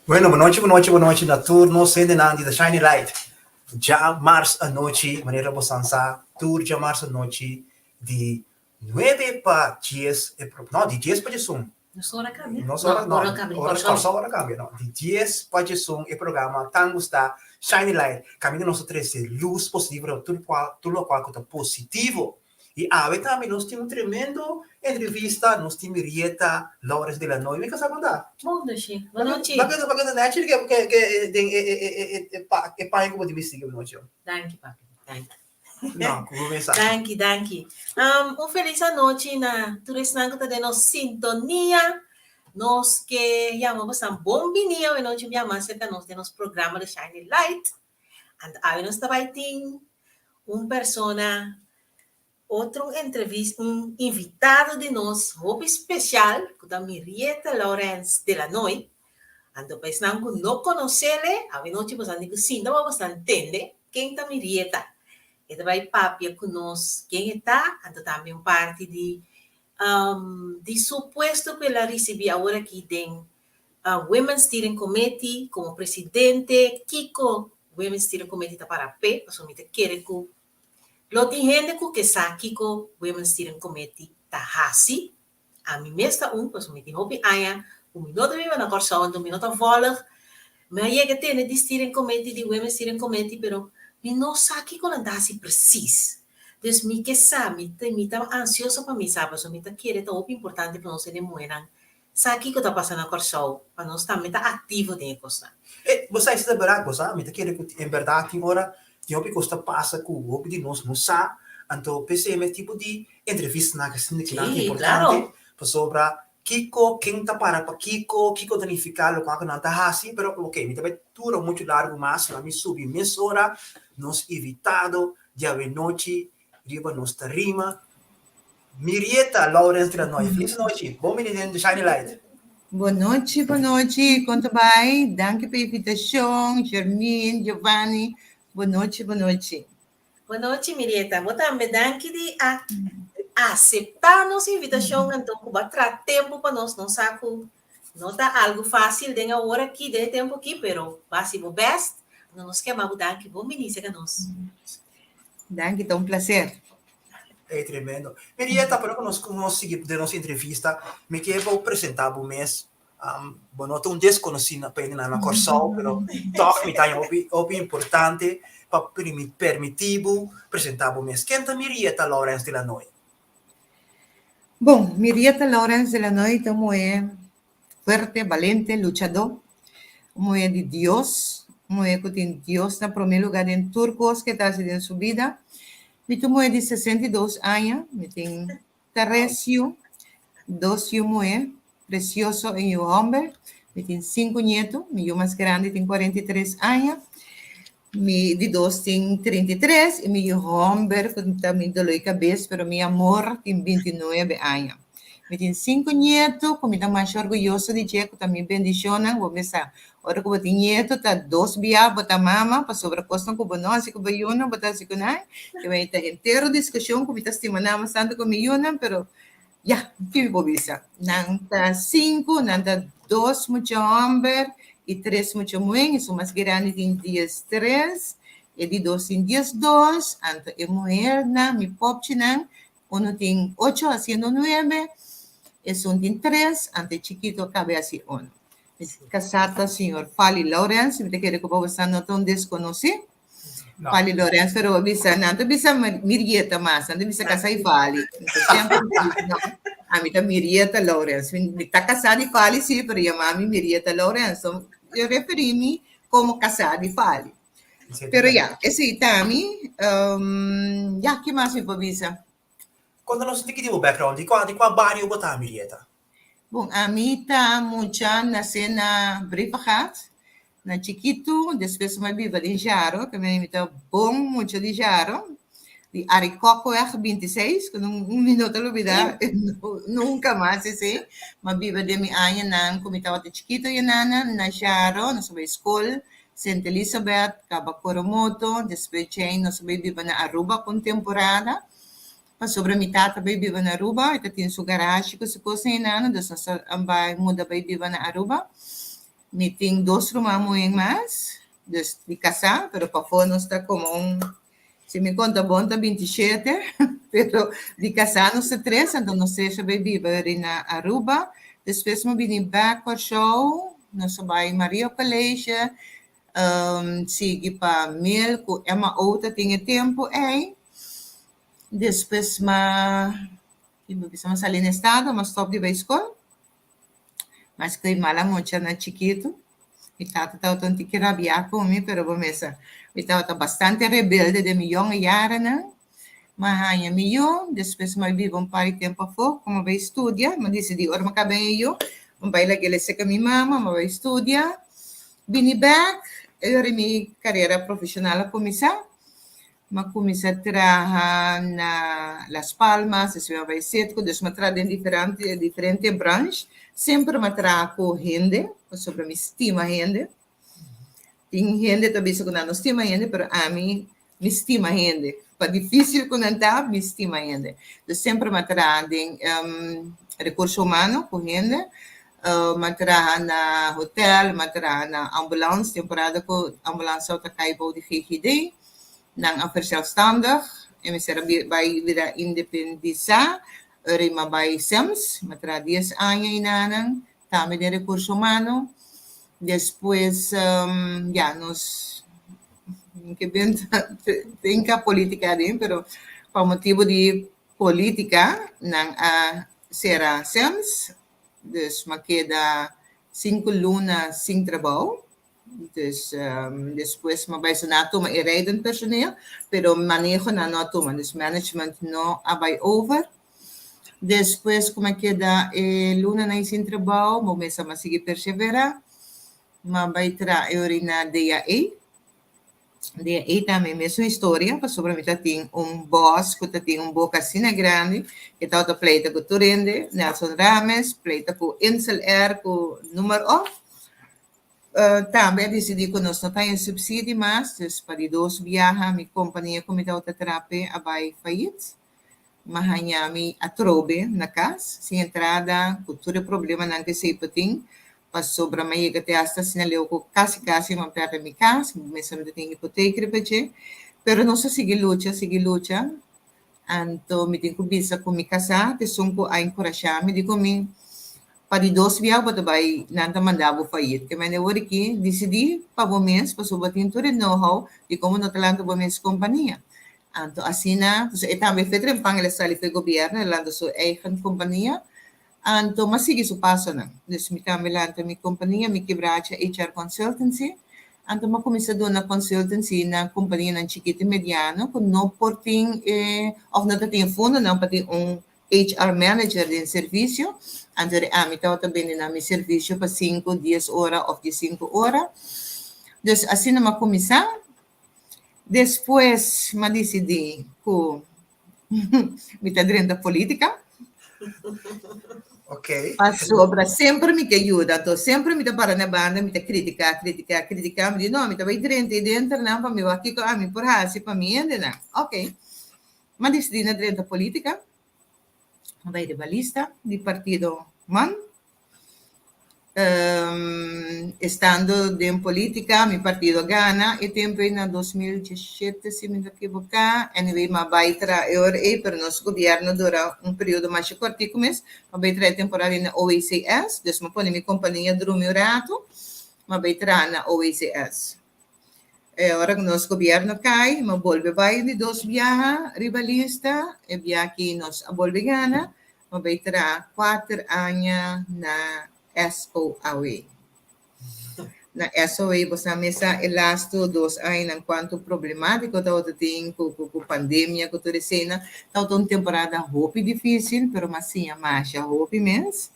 Bueno, bon nochi, bon nochi, bon nochi na tur nos hendenan di The Shining Light. Djamars anochi, manera bosan sa, tur djamars anochi di nuebe pa dies, e pro, no, di dies pa diesun. Nos ora cambia. Nos ora, no, no, ora cambia, ora, Kòrsou. Kòrsou ora cambia, no. Di dies pa diesun e programa tan gustá, Shining Light, kaminda nos ta trese lus positivo riba tur kual, tur lokual ku ta positivo. I awe tambe nos tin un tremendo entrevista, nos tin Mirieta Lawrence de la Noy. Mi kasá kon ta? Bon nochi, bon nochi. Ba keda, ba keda nechi ke ke ke den e e e e e pa e paña ku bo tin bisti ke nochi. Danki papi, danki. No, ku bo mesa. Danki, danki. Um, un felis anochi na tur esnan ku ta den nos sintonia. Nos ke yama bosan bon bini awe nochi un bia mas serka nos den nos programa The Shining Light. Anto awe nos ta bai tin un persona, otro entrevista, un invitado di nos hopi special cu ta Mirieta Laurens de la Noy. Anto pa esnan cu no conocele, awe nochi boso a tin cu sinta pa boso tende ken ta Mirieta. E ta bai papia cu nos ken e ta, anto tambe un parti di di su puesto cu el a ricibi awor aki den Women's Steering Committee komo presidente, kiko Women's Steering Committee ta para p'e? Pasobra mi ta kere ku lo tin hende ku ke sa kiko Women's Steering Committee ta hasi. Ami mes ta un, pasobra mi tin hopi aña ku mi no ta biba na Kòrsou, anto mi no ta vòlg. Mi a yega tene di Steering Committee, di Women's Steering Committee, pero mi no sa kiko nan ta hasi presis. Dus mi ke sa, mi ta mi ta ansioso pa mi sa, pasobra mi ta kere ta hopi importante pa nos hende muhénan Sa kiko ta pasa na Kòrsou pa nos tambe ta aktivo den e kosnan. E, bo sa esei ta bèrdat bo sa, mi ta kere ku en bèrdat tin ora tin hopi kos ta pasa ku hopi di nos no sa, anto p'esei e tipo di entrevistanan ku asina kinan ta Sí, importante, klaro. pasobra kiko, ken ta para pa kiko, kiko ta nifiká lokual ku nan ta hasi, pero oke mi ta bai dura muchu largu mas, laat mi subi mesora nos invitado di awenochi Riba nos tarima. Mirieta Lawrence de la Noy. Feliz nochi. Bon bini den The Shining Light. Bon nochi, bon nochi. Kon ta bai? Danki pa e invitashon, Jermin, Giovanni. Bon nochi, bon nochi. Bon nochi, Mirieta. Bo tambe danki di a aseptá nos invitashon anto ku bo a traha tempu pa nos. Nos sa ku no ta algu fásil den awor aki, den e tempu aki, pero bo a hasi bo bèst. Anto nos ke ama bo danki. Bon bini serka nos. Danki, ta un placer. Ey, tremendo. Mirieta, pero ku nos ku nos sigui den nos entrevista, mi ke bo presentá bo mes. Um, bo no ta un deskonosí na pa hendenan na Kòrsou, pero tòg mi ta haña hopi hopi importante pa permití bo presentá bo mes. Ken ta Mirieta Laurens de Lanoy? Bon, Mirieta Laurens de Lanoy ta un muhé fuerte, balente, luchadó, un muhé di Dios, un muhé ku tin Dios na promé lugá den tur kos ku e ta hasi den su bida. Mi ta un muhé di 62 aña, mi tin tres yu, dos yu muhé presioso i un yu hòmber. Mi tin sinku nietu, mi yu mas grandi tin 43 aña, mi di dos tin 33 i mi yu hòmber ku ta mi doló di kabes pero mi amor tin 29 aña. Mi tin sinku nietu ku mi ta masha orguyoso di dje ku ta mi bendishonnan. Bo mester sa, ora ku bo tin nietu ta dos bia bo ta mama pasobra kosnan ku bo no hasi ku bo yunan bo ta hasi ku nan. Te bai ta henter un diskushon ku mi ta stima nan mas tantu ku mi yunan pero ya, ki mi por bisa? Nan ta sinku, nan ta dos mucha hòmber i tres mucha muhé. Esun mas grandi tin diestres, e di dos tin diesdos, anto e muhernan, mi popchinan, Uno tin ocho haciendo nuebe, esun tin tres, anto e chikito a cabe haci uno. Mi casá ta señor Fali Lawrence, mi ta kere cu pa boso no ta un desconoci. No. Fali Lawrence, pero bo bisa, nan ta bisa Mirieta mas, nan ta bisa casá di Fali. Anto semper mi ta bisa, no, ami ta Mirieta Lawrence. Mi, mi ta casá di Fali, sí, pero yama mi Mirieta Lawrence. So, yo referí mi como casá di Fali. Pero ya, esei ta mi. Um, ya, ki mas mi por bisa? Konta nos un tiki di bo background. Di kua, di kua bario bo ta, Mirieta? Bon, ami ta mucha nase na Brievengat, na chikitu, despues mi a biba den Jaro, ke mi ta bon mucha di Jaro, di Arikokweg 26, ku mi no ta lubida nunka mas esei. Mi a biba den mi añanan ku mi tabata chikitu yinana na Jaro, nos a bai skol Sint Elisabeth, kaba Coromoto, despues djei nos a bai biba na Aruba pa un temporada, pasobra mi tata bai biba na Aruba, e ta tin su garashi ku su kosnan einan, dus nos a bai muda bai biba na Aruba. Mi tin dos ruman muhé mas, dus di kasá, pero pafó nos ta komo un, si mi konta bon ta 27, pero di kasá nos ta tres, anto nos tres a bai biba ori na Aruba. Despues mi bini bèk Kòrsou, nos a bai Maria College, sigui pa Mil ku MAO ta tin e tempu ei. Despues m'a, mi sali na estado, m'a stòp di bai skol. Mas ku e mala mucha na chikitu. Mi tata tabata un tiki rabiá ku mi, pero bo mester mi tabata bastante rebelde den mi yonge yarenan. M'a haña mi yu, despues m'a biba un par di tempu afó, ku m'a bai studia. M'a disidí ora m'a kaba e yu, m'a bai lag'é lesa ku mi mama, m'a bai studia. Bini bèk, e ora mi karera profeshonal a kuminsá. M'a kuminsá traha na Las Palmas, despues m'a bai Citgo, dus m'a traha den diferente diferente branch. Semper m'a traha ku hende, pasobra mi stima hende. Tin hende ta bisa ku nan no stima hende, pero ami mi stima hende. Pa difísil ku nan ta, mi stima hende. Dus semper m'a traha den rekurso humano ku hende. M'a traha na hotel, m'a traha na ambulans, temporada ku ambulans tabata kai bou di GGD. Nan a verzelfstandig en mester a bai bira independisá. Ora m'a bai SEMS, m'a traha dies aña einanan, tambe den rekurso humano. Despues, ya, nos ke bin brinka polítika aden, pero pa motibu di polítika nan a sera SEMS, dus m'a keda sinku luna sin trabou. Dus despues m'a bai nan a tuma e rijdend personeel, pero maneho nan no a tuma, dus management no a bai over. Despues ku m'a keda e lunanan sin trabou, bo mester m'a sigui perseverá, m'a bai traha e ora na DAE. DAE tambe mesun historia, pasobra mi ta tin un bòs ku ta tin un boka asina grandi, e tabata pleita ku tur hende, Nelson Rames, pleita ku Insel Air, ku noem maar op. Tambe a disidí ku nos no ta haña supsidio mas, dus pa di dos biaha mi kompania ku mi tabata traha p'e a bai fayit. M'a haña mi atrobe na kas, sin entrada, ku tur e problemanan ku esei por tin, pasobra m'a yega te asta asina leu ku kasi kasi m'a pèrdè mi kas, mi mester mi ta tin hipotek riba dje. Pero nos a sigui lucha, sigui lucha, anto mi tin ku bisa ku mi kasá ta esun ku a enkurashá mi, di ku mi pa di dos biaha bo ta bai nan ta manda bo fayit. Ke mende awor aki disidí pa bo mes pasobra bo tin tur e know-how di komo no ta lanta bo mes kompania. Anto asina, pasobra e tambe fe trempan el a sali for e gobierno, el a lanta su eigen kompania, anto m'a sigui su pasonan. Dus mi tambe lanta mi kompania, mi Kibracha HR Consultancy, anto m'a kuminsá duna consultancy na kompanianan chikito i mediano ku no por tin e òf no ta tin e fondonan pa tin un HR manager den servisio, anto di ami tabata bende nan mi servisio pa sinku, dies ora òf diesinku ora. Dus asina m'a kuminsá. Despues m'a disidí ku mi ta drenta polítika. Pasobra semper mi ke yuda, anto semper mi ta para na banda, mi ta kritiká, kritiká, kritiká. Mi di no, mi ta bai drenta ei denternan pa mi wak kiko ami por hasi pa mi hendenan. Oké. M'a disidí na drenta polítika, a bai riba lista di partido man. Estando den polítika, mi partido a gana e tempu ei na 2017, si mi no ta ekiboká. Anyway, m'a bai traha e ora ei, pero nos gobièrnu dura un periodo masha kòrtiku mes. M'a bai traha e temporada ei na OECS, dus m'a pone mi kompania drumi un ratu, m'a bai traha na OECS. E ora ku nos gobièrnu kai, m'a bolbe bai di dos biaha riba lista. E bia aki nos a bolbe gana. M'a bai traha kuater aña na SOAW. Na SOAW bo sa mesa e lastu dos añanan kuantu problemátiko tabata tin ku ku pandemia ku tur esena. Tabata un temporada hopi difísil, pero m'a siña masha hopi mes.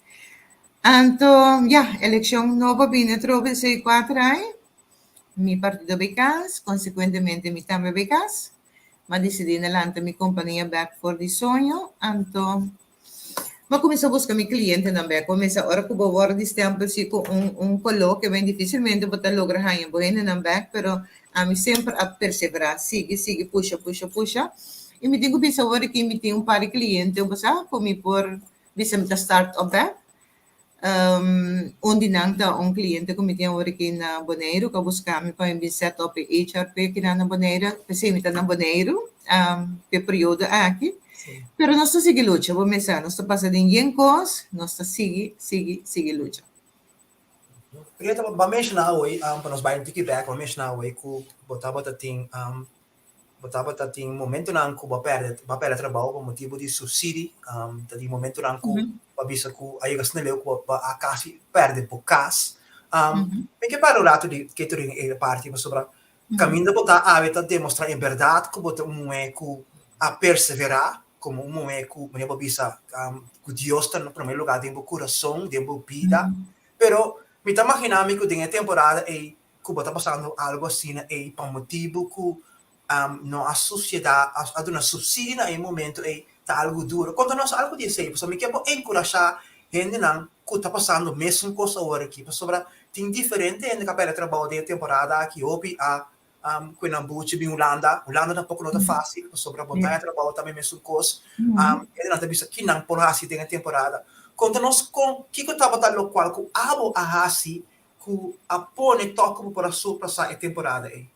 Anto, ya, elekshon nobo bini atrobe esei kuater aña. Mi partido bay cas, consecuentemente mi tambe bay cas. M'a dicidi na lanta mi compania bek for di soño, anto m'a cuminsa busca mi clientenan bek. Bo mester ora cu bo worde di stempel si cu un un colo ke ben dificilmente bo ta logra haña bo hendenan bek, pero ami semper a persevera, sigui sigui pusha pusha pusha y mi tin cu bisa awor aki mi tin un par di cliente bo sa cu mi por bisa mi ta start op bek. Un di nan ta un kliente ku mi tin awor aki na Boneiru ku a buska mi pa mi bin set up e HR p'e kinan na Boneiru. P'esei mi ta na Boneiru p'e periodo aki. Pero nos ta sigui lucha, bo mester sa, nos ta pasa den yen kos, nos ta sigui, sigui, sigui lucha. Prieta, bo a menshoná awor, pa nos bai un tiki bèk, bo a menshoná awor ku bo tabata tin Bo tabata tin momentonan ku bo a pèrdè, bo a pèrdè trabou pa motibu di supsidi. Ta tin momentonan ku bo a bisa ku a yega asina leu ku bo a kasi pèrdè bo kas. Mi ke para un ratu di ketu den e parti pasobra kaminda bo ta awe ta demostrá en bèrdat ku bo ta un muhé ku a perseverá komo un muhé ku manera bo a bisa ku Dios ta na promé lugá den bo kurason, den bo bida. Pero mi ta maginá mi ku den e temporada ei ku bo ta pasando algu asina ei pa motibu ku no a susieda a duna supsidio na e momento ei ta algu duro. Konta nos algu di esei pasobra mi ke por enkurashá hendenan ku ta pasando mesun kos awor aki pasobra tin diferente hende ku a pèrdè trabou den e temporada aki hopi a ku e nan buchi bin Hulanda. Hulanda tampoko no ta fásil pasobra bo ta haña trabou tambe mesun kos. Hendenan ta bisa kinan por hasi den e temporada. Konta nos kon kiko tabata lokual ku abo a hasi ku a pone tòg ku bo por a surpasá e temporada ei?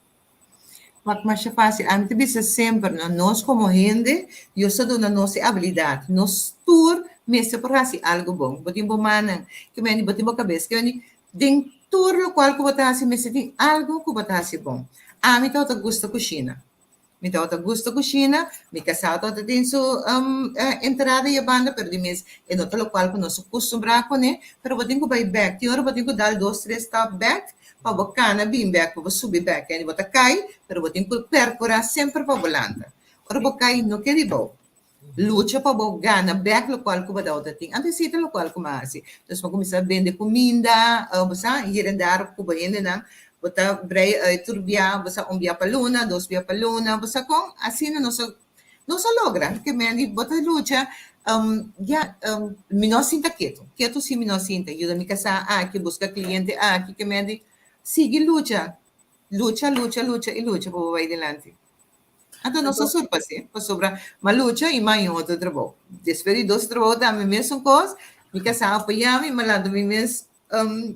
Wak masha fásil. Ami ta bisa semper, no, nos komo hende, Dios ta duna nos e abilidat. Nos tur mester por hasi algu bon. Bo tin bo mannan, ke mende bo tin bo kabes, ke mende den tur lokual ku bo ta hasi mester tin algu ku bo ta hasi bon. Ami tabata gusta kushina. Mi tabata gusta kushina, mi kasá tabata tin su entrada i e banda, pero di mes e no ta lokual ku nos a kustumbrá kuné, pero bo tin ku bai bèk, tin ora bo tin ku dal dos tres stap bèk pa bo kana bin bèk, pa bo subi bèk, bo ta kai, pero bo tin ku perkurá semper pa bo lanta. Ora bo kai no keda di bou. Lucha pa bo gana bek lokual ku bo tabata tin. Anto esei ta lokual ku mi a hasi. Entonces mi a kuminsá bende kuminda, bo sa, hier en daar ku bo hendenan. Bo ta brei uit tur bia, bo sa, un bia pa luna, dos bia pa luna, bo sa kon? Asina nos a nos a logra. Ke men di bo ta lucha, ya, mi no a sinta ketu. Ketu si mi no a sinta. Yuda mi kasá aki, buska kliente aki. Ke men di sigui lucha. Lucha, lucha, lucha i lucha pa bo bai dilanti. Anto nos a surpas'é, pasobra m'a lucha i m'a haña un otro trabou. Despues di dos trabou tambe mesun kos, mi kasá a apoyá mi, m'a lanta mi mes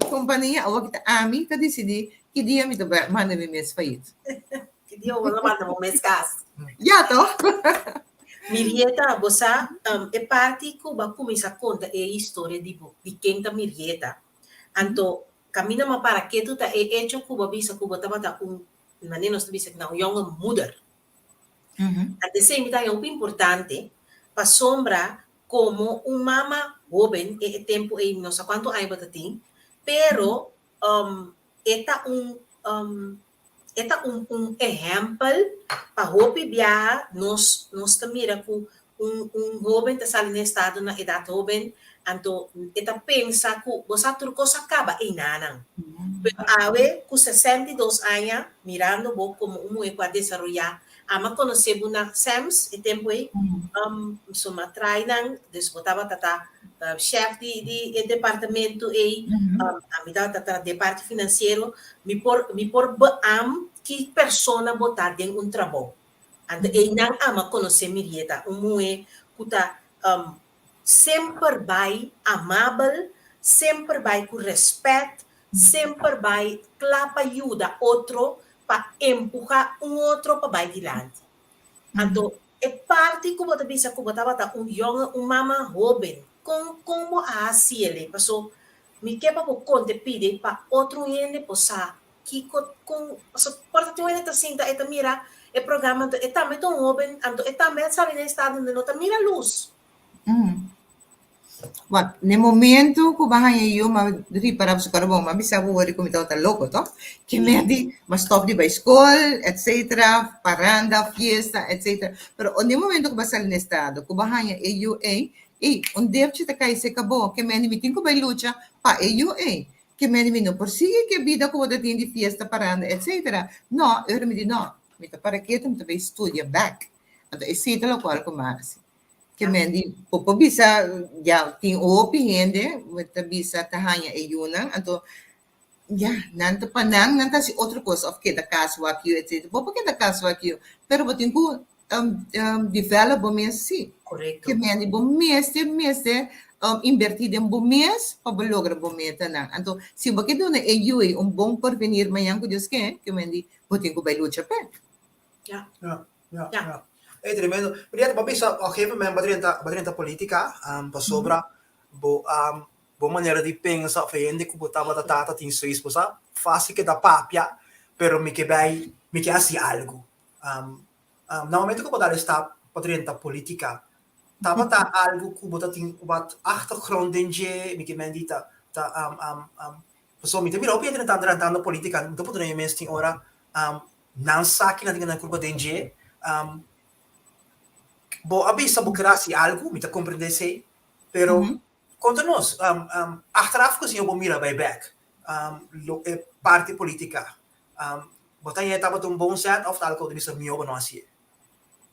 kompania, awor ki ta ami ta disidí ki dia mi ta bai manda mi mes fayit. Ki dia bo ta manda bo mes kas? Ya toh! Mirieta, bo sa, e parti ku bo a kuminsá konta e historia di bo, di ken ta Mirieta. Anto, kaminda m'a para ketu ta e echo ku bo a bisa ku bo tabata un Manera nos ta bisa na un jonge moeder. Anto esei mi ta haña hopi importante pasobra komo un mama hoben e e tempu ei mi no sa kuantu aña bo ta tin, pero e ta un e ta un un ehèmpel pa hopi biaha nos nos ta mira ku un un hoben ta sali na estado na edat hoben anto e ta pensa ku bo sa tur kos a kaba einanan. Pero awe ku 62 aña mirando bo komo un muhé ku a desaroyá ama konosé bo na SEMS e tempu ei so m'a trai nan dus bo tabata ta shèf di di e departamento ei ami tabata ta den parti finansiero mi por mi por beam ki persona bo ta den un trabou. Anto einan ama konosé Mirieta, un muhé ku ta semper bai amabel, semper bai ku rèspèt, semper bai kla pa yuda otro, pa empuhá un otro pa bai dilanti. Anto e parti ku bo ta bisa ku bo tabata un yònge, un mama hóben, kon kon bo a hasi elei? Paso mi ke pa bo konta e pidi pa otro hende por sa Kiko kon paso por ta tin un hende ta sinta e ta mira e programa anto e tambe ta un hoben anto e tambe a sali na e estado donde no ta mira lus. Wak, na e momento ku bo a haña yu m'a ripará bo su kara bon, m'a bisa bo wòrdu ku mi tabata loko to, ke mi a di m'a stòp di bai skol etsetera, paranda, fiesta etsetera, pero na e momento ku bo a sali na e estado ku bo a haña e yu ei, ei un depchi ta kai serka bo, ke mende mi tin ku bai lucha pa e yu ei. Ke mende mi no por sigui ke bida ku bo ta tin di fiesta, paranda, etsetera. No, e ora mi di no, mi ta para ketu, mi ta bai studia bek. Anto esei ta lokual ku mi a hasi. Ke mende bo por bisa ya tin hopi hende bo ta bisa ta haña e yunan, anto ya nan ta pa nan, nan ta hasi otro kos òf keda kas wak yu etsetera. Bo por keda kas wak yu, pero bo tin ku develop bo mes si. Korekto. Ke mende bo mester mester. invertí den bo mes pa bo logra bo metanan. Anto, si bo ke duna e yu ei un bon porvenir mañan ku Dios ke, ke men di, bo tin ku bai lucha p'e. Ja. Ja, ja, Ja. ja. Ey, tremendo. Marieta, bo a bisa op een gegeven moment bo a drenta, bo a drenta politica, pasobra bo a bo manera di pensa of e hende ku bo tabata tata tin zoiets, bo sa fácil keda papia, pero mi ke bai, mi ke hasi algu. Na momento ku bo dal e stap pa drenta politica, tabata algu ku bo ta tin wat achtergrond den dje? Mi ke men di ta ta pasobra mi ta mira hopi hende ta drentando politica, mi ta puntra mi mes tin ora nan sa kinan tin nan kurpa den dje. Bo a bisa bo ker hasi algu, mi ta komprende esei, pero konta nos, achteraf gezien bo mira bai bek lo e parti politica, Bo ta yeta tabata un bon sèt òf ta algu ku bo ta bisa mihó bo no hasié?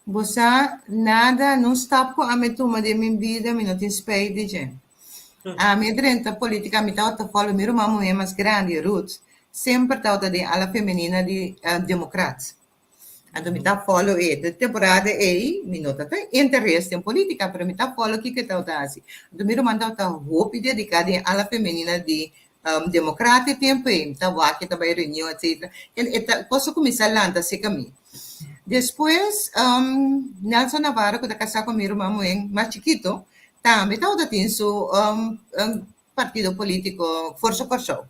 Bo sa, nada, no stap ku ami tuma den mi bida, mi no tin spijt di dje. Ami a drenta politica, mi tabata follow mi ruman muhé mas grandi, Ruth, semper tabata den ala femenina di Democrats. Anto mi ta follow e. De temporada ei, mi no ta ta interes den politica, pero mi ta follow kiko e tabata hasi. Anto mi ruman tabata hopi dedica den ala femenina di Democrata e tempo ei. Mi ta wak e ta bai reunion etcetera. En e ta kos a kuminsá lanta serka mi. Despues Nelson Navarro ku ta kasá ku mi ruman muhé mas chikito tambe tabata tin su partido politico Forsa Kòrsou.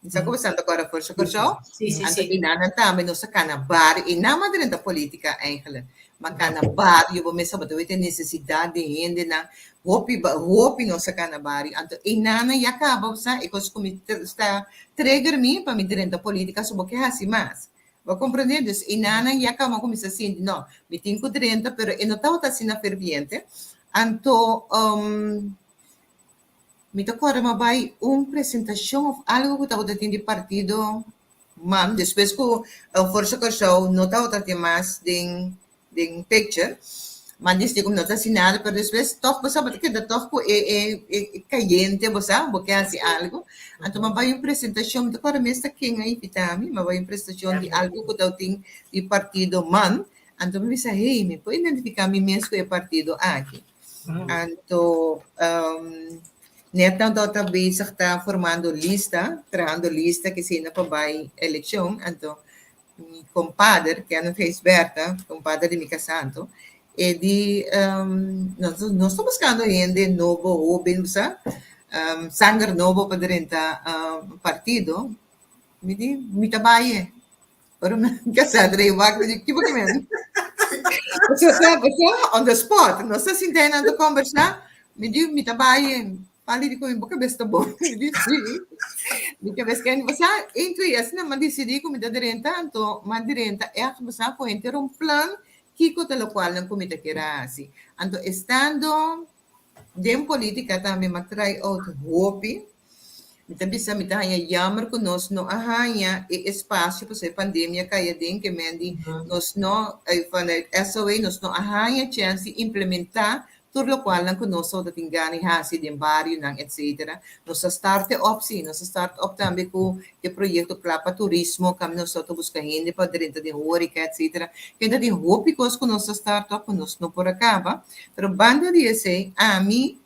Mi sa ku boso ta kòrda Forsa Kòrsou? Sí, sí, Anto sí. i nan tambe nos a kana bario, i nan a drenta politica eigenlijk. Ma kana bario, bo mes tabata wet e nesesidat di hendenan. Hopi hopi nos a kana bario. Anto i nan ya kaba sa e kos ku mi ta trigger mi pa mi drenta politica so bo ke hasi mas. Bo a komprende? Dus i nan ya kaba kuminsá sinti no, mi tin ku drenta pero e no tabata asina ferviente. Anto Mi ta kòrda mi a bai un presentashon òf algu ku tabata tin di partido man despues ku Forsa Kòrsou no tabata tin mas den den picture. Mi a disidí ku mi no ta hasi nada pero despues tòg bo sa bo ta keda tòg ku e e e kayente bo sa bo ke hasi algu. Anto mi a bai un presentashon mi ta kòrda mes ta ken a invitá mi, mi a bai un presentashon di algu ku tabatin di partido man. Anto mi bisa hey mi por identifiká mi mes ku e partido aki. Anto net nan tabata bezig ta formando lista, trahando lista kisina pa bai elekshon, anto mi kompader, Kenneth Gijsbertha, kompader di mi kasá anto, e di nos nos ta buskando hende nobo, hoben, bo sa, sanger nobo pa drenta partido. Mi di, mi ta bai e. Ora mi kasá drei wak, mi di, kibo ki men? Pasobra sa, pasobra on the spot, nos ta sinta einan ta kombersá, mi di, mi ta bai, Pali di ku mi, bo kabes ta bon? Mi di, sí. Mi kabes ken, bo sa, een, twee, asina mi a disidí ku mi ta drenta, anto mi a drenta ègt, bo sa, ku henter un plan kiko ta lokualnan ku mi ta kier a hasi. Anto estando Den politica tambe m'a try out hopi. Mi ta bisa mi ta haña jammer ku nos no a haña e espacio pasobra e pandemia kai aden ke men di nos no vanuit SOA nos no a haña chèns di implementá tur lokualnan ku nos tabata tin gana di hasi den barionan etcetera. Nos a start e op si, nos a start op tambe ku e proyekto Kla pa Turismo kaminda nos tabata buska hende pa drenta den horeca etcetera. Kende tin hopi kos ku nos a start op ku nos no por a kaba. Pero banda di esei, ami,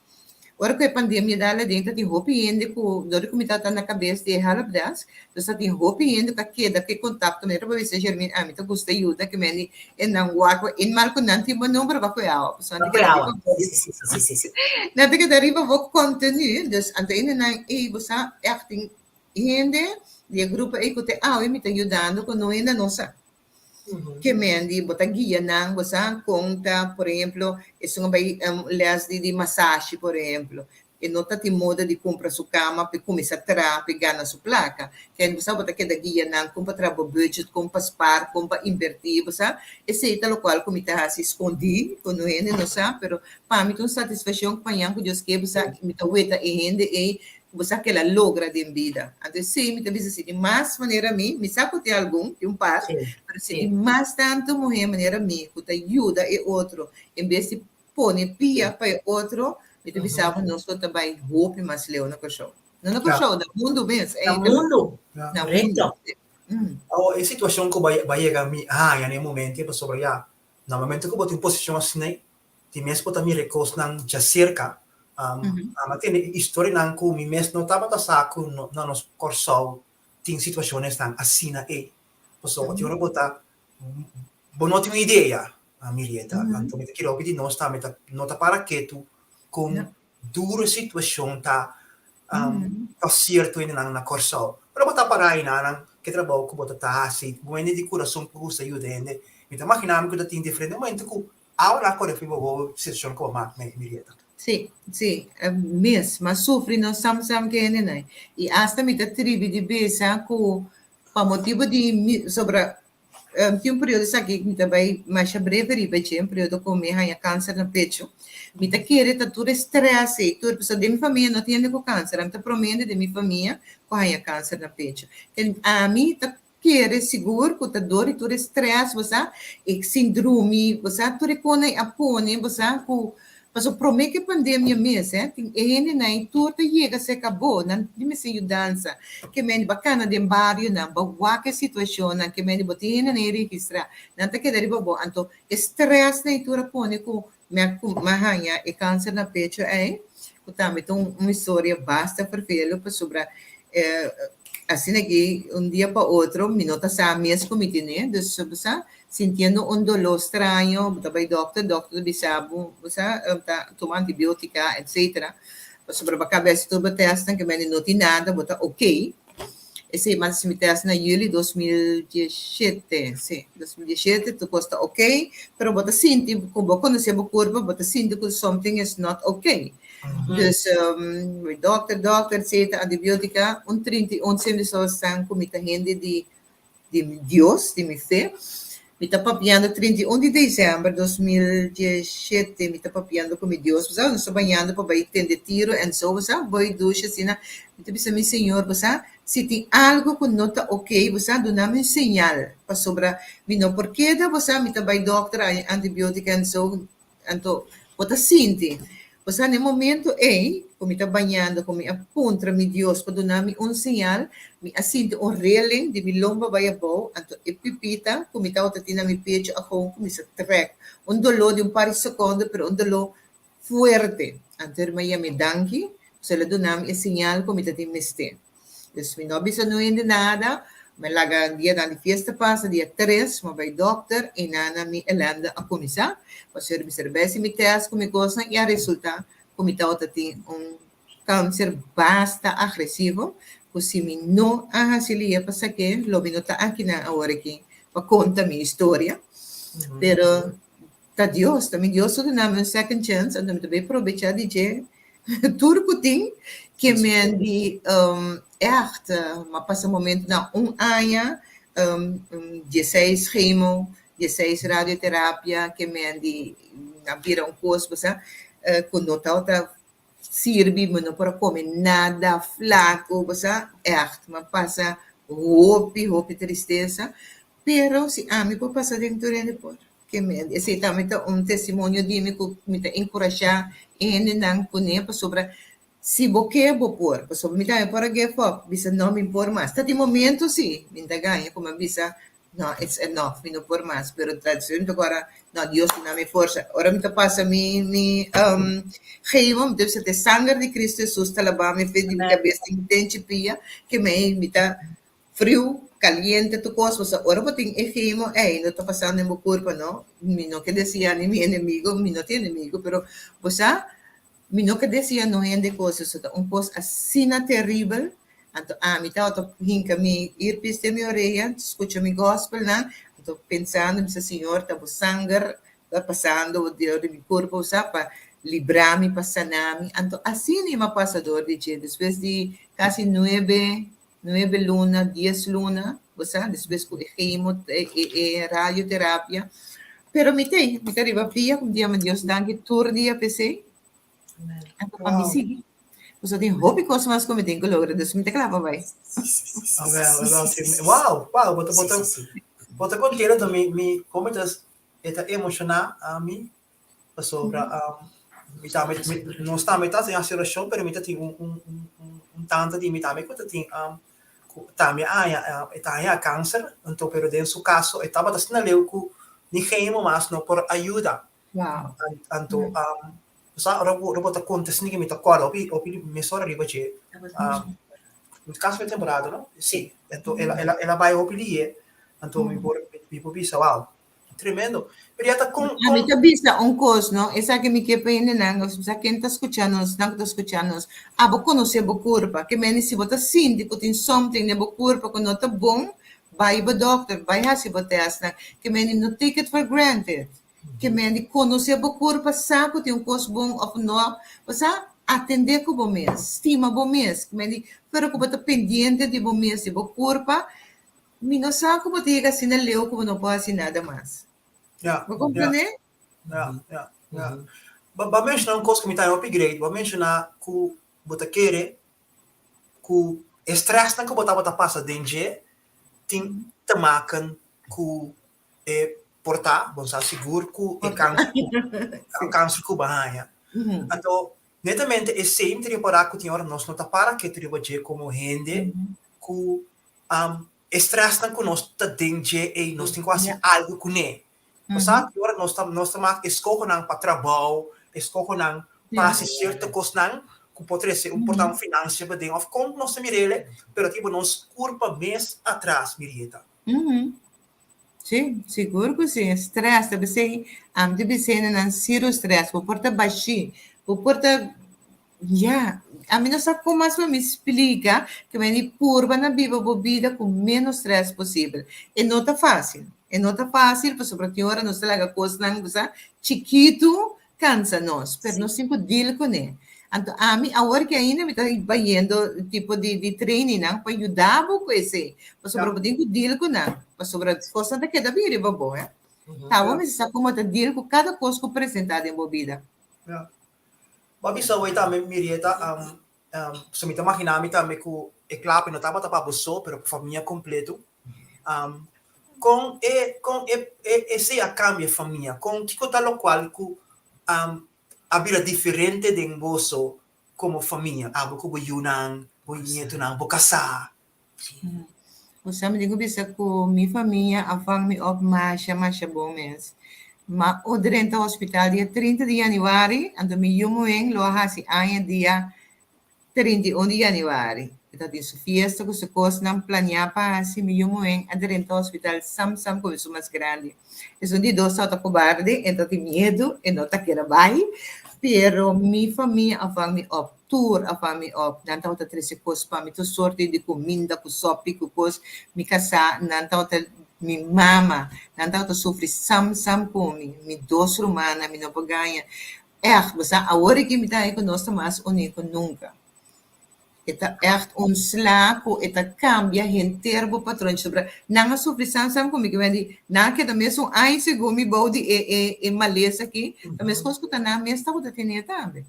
ora ku e pandemia dal aden, ta tin hopi hende ku, dor di ku mi tabata na kabes di e helpdesk, dus ta tin hopi hende ku a keda ku e kontakto. Mi ta bisa Jermin, ami ta gusta yuda, ke men di e nan wak, e mal ku nan tin bo number, ba ku e awa. Pasobra nan ta keda riba bo, nan ta keda riba bo kontenu. Dus anto e nan, ey, bo sa, ègt tin hende di e grupo ey ku te awe mi ta yudando ku no hende no sa. Ke men di bo ta guia nan, bo sa kon ta, por ehemplo, esun a bai les di di masashi, por ehemplo, e no ta tin moda di kumpra su kama p'e kuminsá traha p'e gana su plaka. Ken bo sa bo ta keda guia nan kon pa traha bo budget, kon pa spar, kon pa invertí, bo sa. Esei ta lokual ku mi ta hasi skondí, ku no hende no sa, pero pa mi ta un satisfakshon ku mañan ku Dios ke, bo sa, mi ta weta e hende ei Bo sa kela logra den bida. Anto esei mi ta bisa si tin mas manera mi, mi sa ku tin algun, tin un par, pero si tin mas tantu muhé manera mi ku ta yuda e otro en bes di pone pia pa e otro, mi ta bisa bo nos lo ta bai hopi mas leu na Kòrsou. No na Kòrsou, na mundu mes. Na mundu. Na mundu. Awor e situashon ku bo a yega mi haña na e momento ei pasobra ya na momento ku bo tin un posishon asina ei, tin mes bo ta mira e kosnan djaserka. Ami a tende historianan ku mi mes no tabata sa ku na nos Kòrsou tin situashonnan asina ei. Pasobra tin ora bo ta bo no tin un idea, Mirieta. Anto mi ta kere hopi di nos tambe ta no ta para ketu kon duro e situashon ta pa sierto hendenan na Kòrsou. Ora bo ta para einanan ke trabou ku bo ta ta hasi, bo hende di kurason ku gusta yuda hende, mi ta imaginá mi ku ta tin diferente momento ku awa a kore riba bo situashon ku bo mak, Mirieta. Sí, sí, mes, m'a sufri no sam sam ke hendenan. I asta mi ta tribi di bisa ku pa motibu di mi sobra Tin un periodo esaki mi ta bai masha breve riba dje, un periodo ku mi haña kanser na pecho. Mi ta kere ta tur e strès ei, tur, pasobra den mi famia no tin hende ku kanser, ami ta promé hende den mi famia ku haña kanser na pecho. Ami ta kere sigur ku ta dor di tur e strès, bo sa, e sin drumi, bo sa, tur e kosnan ei a pone, bo sa, ku Pasobra promé ku e pandemia mes, eh, tin e hendenan ei tur ta yega serka bo, nan di mester yudansa. Ke mende bo a kana den barionan, bo a wak e situashonnan, ke mende bo tin hendenan ei registrá, nan ta keda riba bo. Anto e strèsnan ei tur a pone ku mi a mi a haña e kanser na pecho ei, ku tambe ta un un historia basta fervelo pasobra asina aki un dia pa otro mi no ta sa mes ku mi tene, dus bo sa Sintiendo un doló straño, bo ta bai dòkter, dòkter ta bisa bo, bo sa, ta tuma antibiótika, etcetera. Pasobra bo a kaba hasi tur bo tèstnan ke mende no tin nada, bo ta okey. Esei mas hasi mi tèst na yüli 2017, si, 2017, tur kos ta okey, pero bo ta sinti ku bo konosé bo kurpa, bo ta sinti ku something is not okey. Dus, bai dòkter, dòkter, etcetera, antibiótika, un 31 semper so esnan ku mi ta hende di di mi Dios, di mi fe. Mi ta papiando 31 di december 2017, mi ta papiando cu mi Dios, bo sa, nos ta bañando pa bay tende tiro en so, bo sa, boy douche asina, mi ta bisa mi Señor, bo sa, si tin algo cu no ta ok, bo sa, duna mi un señal, pasobra mi no por keda, bo sa, mi ta bay dokter, antibiotica en so, Anto, bo ta sinti, Osea, na e momento ei ku mi ta bañando, ku mi a puntra mi Dios pa duna mi un señal, mi a sinti un reling di mi lomba bai abou, anto e pipita ku mi tabata tin na mi pecho a gou kuminsá trèk. Un doló di un par di sekondo, pero un doló fuerte. Anto e hermana yam'é danki, pasobra el a duna mi e señal ku mi ta tin mester. Dus mi no a bisa no hende nada, mi a laga dianan di fiesta pasa, dia tres, mi a bai dokter i nana mi elende a kuminsá. Pasobra mi ser bai hasi mi tèst ku mi kosnan i a resultá ku mi tabata tin un kanser basta agresivo ku si mi no a hasi lia pa sak'é lo mi no ta akinan awor aki pa konta mi historia. Pero Ta Dios, ta mi Dios a duna mi un second chance, anto mi ta bay probecha di dje tur cu tin, ke men di echt, mi a pasa momentonan un aña, dieseis chemo, dieseis radioterapia, ke men di a bira un cos bo sa, cu no tabata sirbi, mi no por a come nada, flaco, bo sa, echt, mi a pasa hopi, hopi tristesa, pero si ami por pasa den tur hende por. Ke men, esei tambe ta un testimonio di mi ku mi ta enkurashá e hendenan kuné pasobra si bo ke bo por, pasobra mi tambe por a give up, bisa no mi por mas. Ta tin momento si mi ta gaña ku mi a bisa no it's enough mi no por mas, pero ta mi ta kòrda no Dios duna mi forsa. Ora mi ta pasa mi mi chemo mi ta bisa ta e sanger di Cristo Hesus ta laba mi fe di mi kabes te mi tenchi pia ke mei mi ta Friu, kaliente, tur kos, pasobra ora bo tin e chemo ei no ta pasando den bo kurpa no, mi no ke desia ni mi enemigo, mi no tin enemigo, pero bo sa mi no ke desia no hende kos, eso ta un kos asina teribel, anto ami tabata hinka mi earpiece den mi orea, skucha mi gospelnan, anto pensando mi bisa Señor ta bo sanger ta pasando dor di mi kurpa bo sa pa libra mi, pa sana mi, anto asina mi a pasa dor di dje, despues di kasi nuebe Nuebe luna, dies luna, bo sa, despues ku e chemo, e e radioterapia. Pero mi t'ei, mi ta riba pia, ku mi ta yama Dios danki tur dia p'esei. Anto pa mi sigui. Pasobra tin hopi kos mas ku mi tin ku logra, dus mi ta kla pa bai. Awel, awel, si. Wow, wow, bo ta, bo ta, bo ta kontento, mi, mi, komo ta, e ta emoshoná ami Pasobra mi tambe, nos tambe ta hasi orashon, pero mi ta tin un un un un tanta di mi tambe ku ta tin ku tambe a haña e ta haña kanser, anto pero den su kaso e tabata asina leu ku ni chemo mas no por a yuda. Anto. Sa ora bo ora bo ta konta esaki mi ta kòrda hopi hopi mesora riba dje. Kasi e temporada no? Si. Anto el a el a el a bai hopi lihe. Anto mi por mi por bisa wow, tremendo. Pero ya ta kon A mi kon ta bisa un kos, no? Esaki mi ke pa hendenan, sa ken ta skucha nos, nan ku ta skucha nos. Abo konosé bo kurpa. Ke mende si bo ta sinti ku tin something den bo kurpa ku no ta bon, bai bo dòkter, bai hasi bo tèstnan. Ke mende no take it for granted. Ke mende konosé bo kurpa, sa ku tin un kos bon òf no, bo sa atendé ku bo mes, stima bo mes. Ke mende pero ku bo ta pendiente di bo mes, di bo kurpa, mi no sa ku bo ta yega asina leu ku bo no por hasi nada mas. Ya, Bo ya, komprendé? ya, ya, ya. Bo bo a menshoná un kos ku mi ta hopi great, bo a menshoná ku bo ta kere ku e strèsnan ku bo tabata pasa den dje tin te maken ku e por ta, bo sa sigur ku e kanser ku e kanser ku bo a haña. Anto, netamente esei mi ta repará ku tin ora nos no ta para ketu riba dje komo hende ku e strèsnan ku nos ta den dje ei nos tin ku hasi algu kuné. Bo sa tin ora nos ta nos ta mak eskohonan pa trabou, eskohonan pa hasi sierto kosnan ku por trese un por ta un finansia paden òf kon nos ta mir'el, pero tin bo nos kurpa mes atras mirieta. Sí, sigur ku sí. Stress ta bisei, ami ta bisei na nan siru stress. Bo por ta bashí, bo por ta, ya, ami no sa kon mas pa mi splika ke mi di purba na biba bo bida ku ménos stress posibel. E no ta fásil, e no ta fásil pasobra tin ora nos ta laga kosnan, bo sa, chikitu Cansa nos, pero nos tin cu deal cune. Anto ami awor ki ainda mi ta bayendo tipo di di trainingnan pa yuda bo cu esey, pasobra bo tin cu deal cu nan, pasobra cosnan ta keda bin riba bo, he. Ta bo mester sa como ta deal cu cada cos cu presenta den bo bida. Ya. Bo a bisa awey tambe Mirieta, so mi ta magina mi tambe cu e klape no tabata pa bo so, pero pa famia completo. Kon e kon e e esei a kambia famia? Kon kiko ta lokual ku a bira diferente den boso komo famia, abo ku bo yunan, bo nietunan, bo kasá? Bo sa mi tin ku bisa ku mi famia a vang mi op masha masha bon mes. Ma o drenta hospital dia 30 di januari, anto mi yu muhé lo a hasi aña dia 31 di januari, e ta tin su fiesta ku su kosnan planiá pa hasi. Mi yu muhé a drenta hospital sam sam ku esun mas grandi. Esun di dos tabata kobarde, e ta tin miedu, e no ta kere bai. Pero mi famia a vang mi op, tur a vang mi op. Nan tabata trese kos pa mi, tur sorti di kuminda ku sòpi ku kos. Mi kasá, nan tabata mi mama, nan tabata sufri sam sam ku mi. Mi dos rumannan, mi no por gaña. Ègt, bo sa, awor aki mi ta haña ku nos ta mas uní ku nunka. E ta ègt un sla ku e ta kambia henter bo patronchi. Sobra nan a sufri sam sam ku mi ke di nan a keda mesun aña segun mi bou di e e e malesa aki, ta meskos ku ta nan mes tabata tene tambe.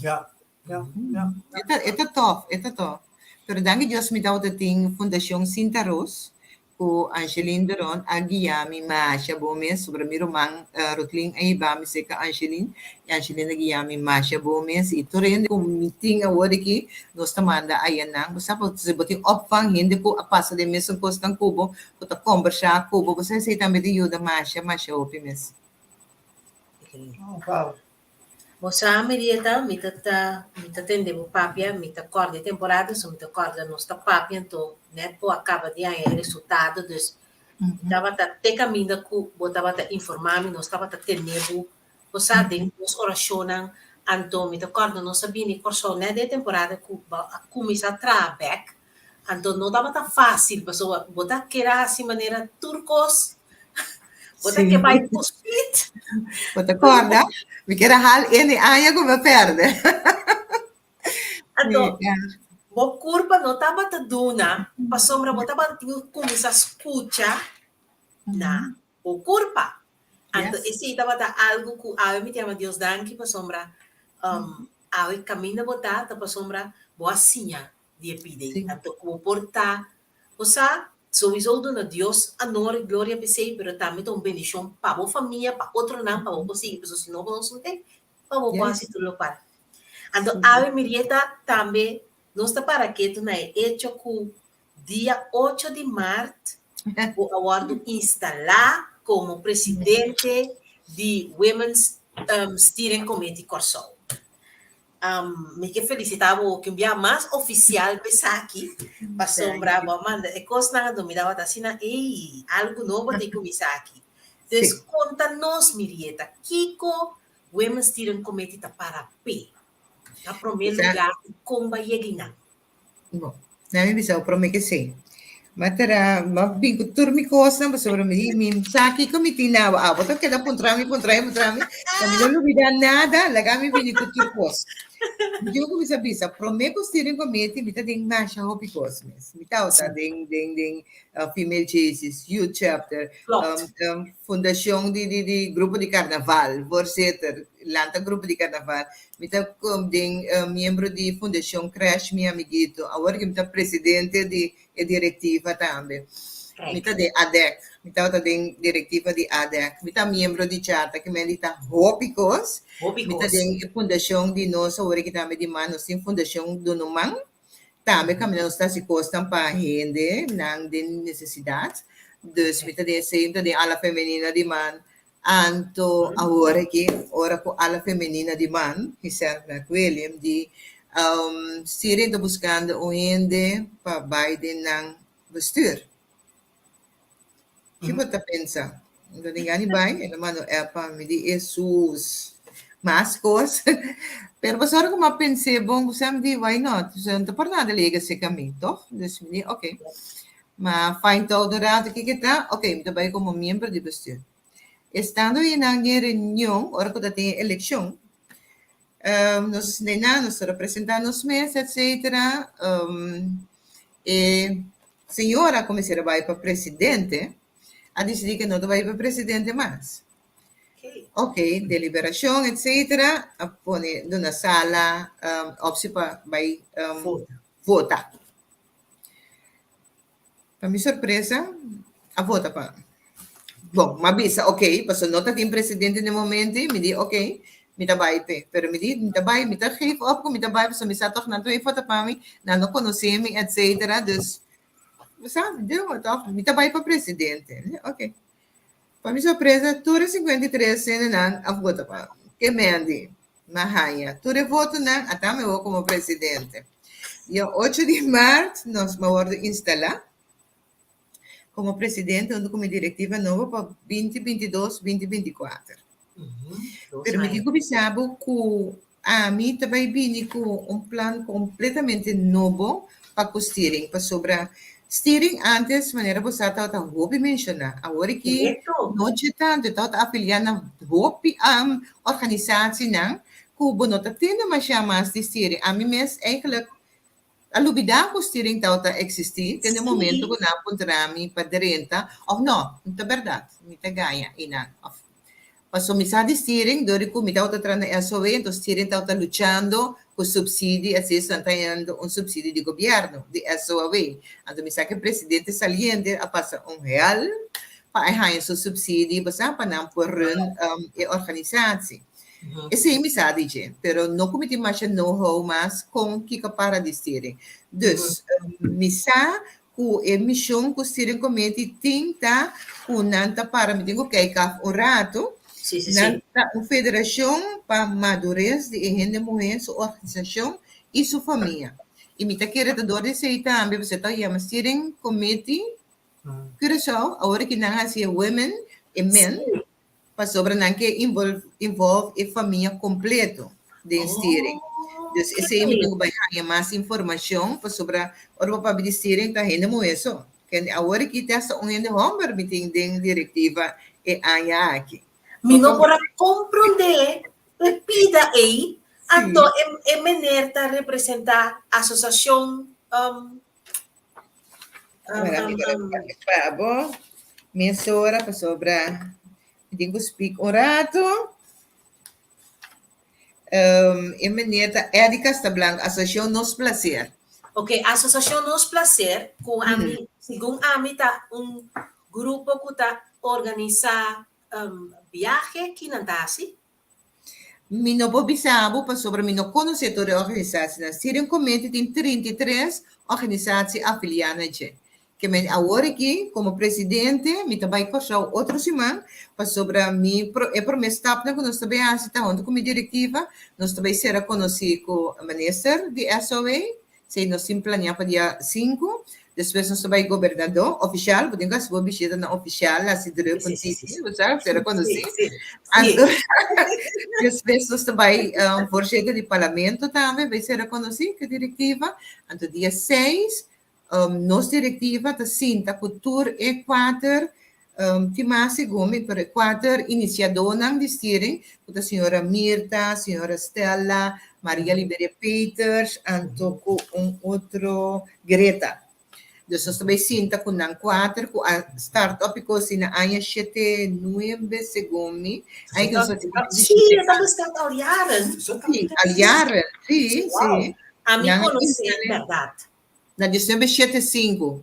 Ja, ja, ja. E ta e ta tòf, e ta tòf. Pero danki Dios mi tabata tin Fundashon Sinta Roos ku Angeline de Ron a guia mi masha bon mes sobra mi ruman Rutlin a hiba mi serka Angeline i Angeline a guia mi masha bon mes i tur hende ku mi tin awor aki nos ta manda ayanan bo sa si bo tin opvang hende ku a pasa den mesun kosnan ku bo ku ta kombersá ku bo bo sa esei tambe ta yuda masha masha hopi mes. Oh wow. Bo sa Marieta, mi ta ta mi ta tende bo papia, mi ta kòrda e temporada, so mi ta kòrda nos ta papia, anto nèt bo a kaba di haña e resultado, dus mi tabata te kaminda ku bo tabata informá mi, nos tabata tene bo, bo sa, den nos orashonnan, anto mi ta kòrda nos a bini Kòrsou nèt den e temporada ku bo a kuminsá traha bèk, Anto no tabata fácil, pasobra bo ta kere hasi manera tur kos, bo ta ke bai ku speed. Bo ta kòrda? Mi kier a hal ene aña ku mi a pèrdè. Anto, bo kurpa no tabata duna, pasobra bo tabata tin ku kuminsá skucha na bo kurpa. Anto esei tabata algu ku awe mi ta yama Dios danki pasobra awe kaminda bo ta, ta pasobra bo a siña di e pida ei. Anto ku bo por ta, bo sa, souiso duna Dios anor i gloria p'esei, pero tambe ta un bendishon pa bo famia, pa otronan, pa bo por sigui, pasobra si no bo no sunte, pa bo por hasi tur lokual. Anto awe Mirieta tambe nos ta para ketu na e echo ku dia ocho di mart bo a wòrdu instalá komo presidente di Women's Steering Committee Kòrsou. Mi ke felisitá bo ku un bia mas ofisial pa esaki, pasobra bo a manda e kosnan anto mi tabata asina, ey, algu nobo ta kuminsá aki. Dus konta nos, Mirieta, kiko Women's Steering Committee ta para p'e? Na promé lugá, i kon bo a yega einan? Bon, na mi bisa promé ke sí. Ma tera, ma bin ku tur mi kosnan pasobra mi di, mi sa kiko mi tin na abo. Abo ta keda puntra mi, puntra mi, puntra mi. Pa mi no lubida nada, laga mi bini ku tur kos. Mi tin ku kuminsá bisa, promé ku steering committee mi ta den masha hopi kos mes. Mi tabata den den den Female Jaycees, Youth Chapter, Fundashon di di di grupo di karnaval, voorzitter, lanta grupo di karnaval. Mi ta den miembro di Fundashon Crash Mi Amiguito. Awor ki mi ta presidente di e direktiva tambe. Mi ta den ADEC. Mi tabata den direktiva di ADEC. Mi ta miembro di Chata ki men di ta hopi kos. Mi ta den e fundashon di nos awor ki tambe di man. Nos tin Fundashon Dunuman. Tambe kaminda nos ta hasi kosnan pa hende nan den nesesidat. Dus mi ta den esei, mi ta den Ala Femenina di Man. Anto awor aki, ora ku Ala Femenina di Man, Giselle McWilliam di Stiring ta buskando un hende pa bai den nan bestuur. Ki bo ta pensa? Mi ta tin gana di bai, el a manda un app pa mi di Hesus, mas kos. Pero pasobra ku mi a pens'é bon, bo sa mi di why not? No ta por nada lega serka mi, tòg? Dus mi di oké. Ma find out un rato kiko ta, ok, mi ta bai komo miembro di bestuur. Estando einan den reunion, ora ku ta tin e elekshon, nos einan nos ta representá nos mes, etcetera, e señora ku mester a bai pa presidente a disidí ku e no ta bai pa presidente mas. Ok, deliberashon, etcetera, a pone duna sala optie pa bai vota. Pa mi sorpresa, a vota pa mi. Bon, m'a bisa ok, pasobra no ta tin presidente na e momento ei, mi di ok, mi ta bai p'e. Pero mi di, mi ta bai, mi ta geef op ku mi ta bai pasobra mi sa tòg nan ta bai vota pa mi, nan no konosé mi, etcetera. Dus, bo sa, mi di tòg, mi ta bai pa presidente. Mi di ok. Pa mi sorpresa, tur e 53 hendenan a vota pa mi. Ke Mandy? M'a haña tur e votonan, ata mi awor komo presidente. Dia ocho di mart nos m'a wòrdu instalá komo presidente huntu ku mi direktiva nobo pa binti 22, binti 24. Pero mi tin ku bisa bo ku Ami ta bai bini ku un plan kompletamente nobo pa ku steering, pasobra steering antes manera bo sa tabata hopi menshoná, awor aki no dje tantu, e tabata afiliá na hopi organisasienan ku bo no ta tende mashá mas di steering. Ami mes eigenlijk A lubidá ku steering tabata eksistí te na e momento ku nan a puntra mi pa drenta òf nò, no ta bèrdat, mi ta gaña einan. Òf pasobra mi sa di steering dor di ku mi tabata traha na SOW, enton steering tabata luchando ku supsidi, así esnan ta hañando un supsidi di gobièrnu, di SOAW. Anto mi sa ku e presidente saliente a pasa un hèl pa e haña su supsidi, bo sa, pa nan por run e organisasi. Esei mi sa di dje, pero no ku mi tin masha know-how mas kon kiko para di steering. Dus, mi sa ku e mishon ku steering committee tin ta ku nan ta para, mi tin ku kijk af un ratu, nan ta un federashon pa madures di e hende muhé, su organisashon i su famia. I mi ta kere ta dor di esei tambe, pasobra ta yama steering committee Curaçao, awor ki nan hasi e women e men, Pasobra nan ke involve e famia kompleto den steering. Dus esei mi tin ku bai haña mas informashon pasobra ora bo papia di steering ta hende muhé so. Kende awor aki te hasta un hende hòmber mi tin den direktiva e aña aki. Mi no por a komprondé e pida ei, anto e mener ta representá asosashon Pa bo mesora pasobra mi tin ku speak un rato. E meneer ta Eddie Castablanca, Asociacion Nos Placer. Ok, Asociacion Nos Placer, ku ami, segun ami ta un grupo ku ta organisa biahe, kinan ta hasi? Mi no por bisa bo pasobra mi no konosé tur e organisasienan. Steering Committee tin 33 organisatie afiliá na dje. Ke men awor aki komo presidente mi ta bai Kòrsou otro siman pasobra mi e promé stapnan ku nos ta bai hasi ta huntu ku mi direktiva nos ta bai sera konosí ku minister di SOA esei nos tin planeá pa dia sinku despues nos ta bai gobernadó ofishal bo tin ku hasi bo bishita na ofishal hasi drùk un tiki bo sa sera konosí anto despues nos ta bai voorzitter di parlamento tambe bai sera konosí ku direktiva anto dia seis Nos direktiva ta sinta ku tur e kuater, tin mas segun mi, pero e kuater inisiadónan di steering, ku ta señora Mirta, señora Stella, Maria Liberia Peters, anto ku un otro Greta. Dus nos ta bai sinta ku nan kuater ku a start up e kos na aña shete nuebe segun mi. Aña ku nos a tin Sí, e ta bestaat al jaren. Sí, al jaren, sí, sí. Ami konosé bèrdat. Na diesnuebe shete sinku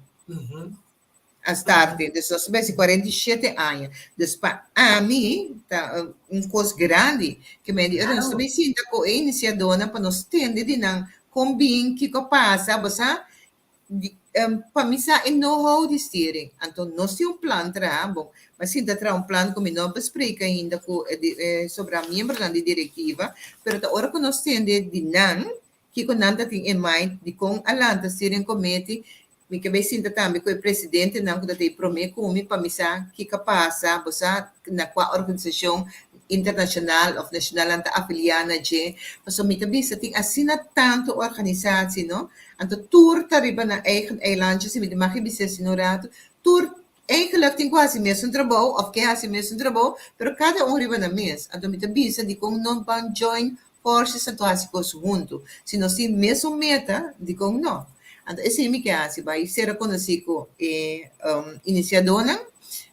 a start, dus nos ta besi kuarenta i shete aña. Dus pa ami ta un kos grandi ke men di ora nos ta bin sinta ku e inisiadónan pa nos tende di nan kon bin, kiko a pasa, bo sa pa mi sa e know-how di steering. Anto nos tin un plan traha, bon, mi a sinta traha un plan ku mi no a besprek ainda ku e sobra miembronan di direktiva, pero ta ora ku nos tende di nan Kiko nan ta tin en mind dikon a lanta steering committee? Mi ke bay sinta tambe ku e presidentenan ku ta tei prome ku mi pa mi sa kiko a pasa, bo sa na kua organisashon internashonal of nashonal nan ta afiliá na dje. Pasobra mi ta bisa tin asina tantu organisatie no, anto tur ta riba nan eigen eilandje, si mi ta mag bisa asina un ratu, tur eigenlijk tin ku hasi mesun trabou of ke hasi mesun trabou, pero kada un riba nan mes. Anto mi ta bisa dikon no ban join Forces anto hasi kos huntu. Si nos tin mesun meta, dikon no? Anto esei mi ke hasi, bai sera konosí ku e inisiadónan,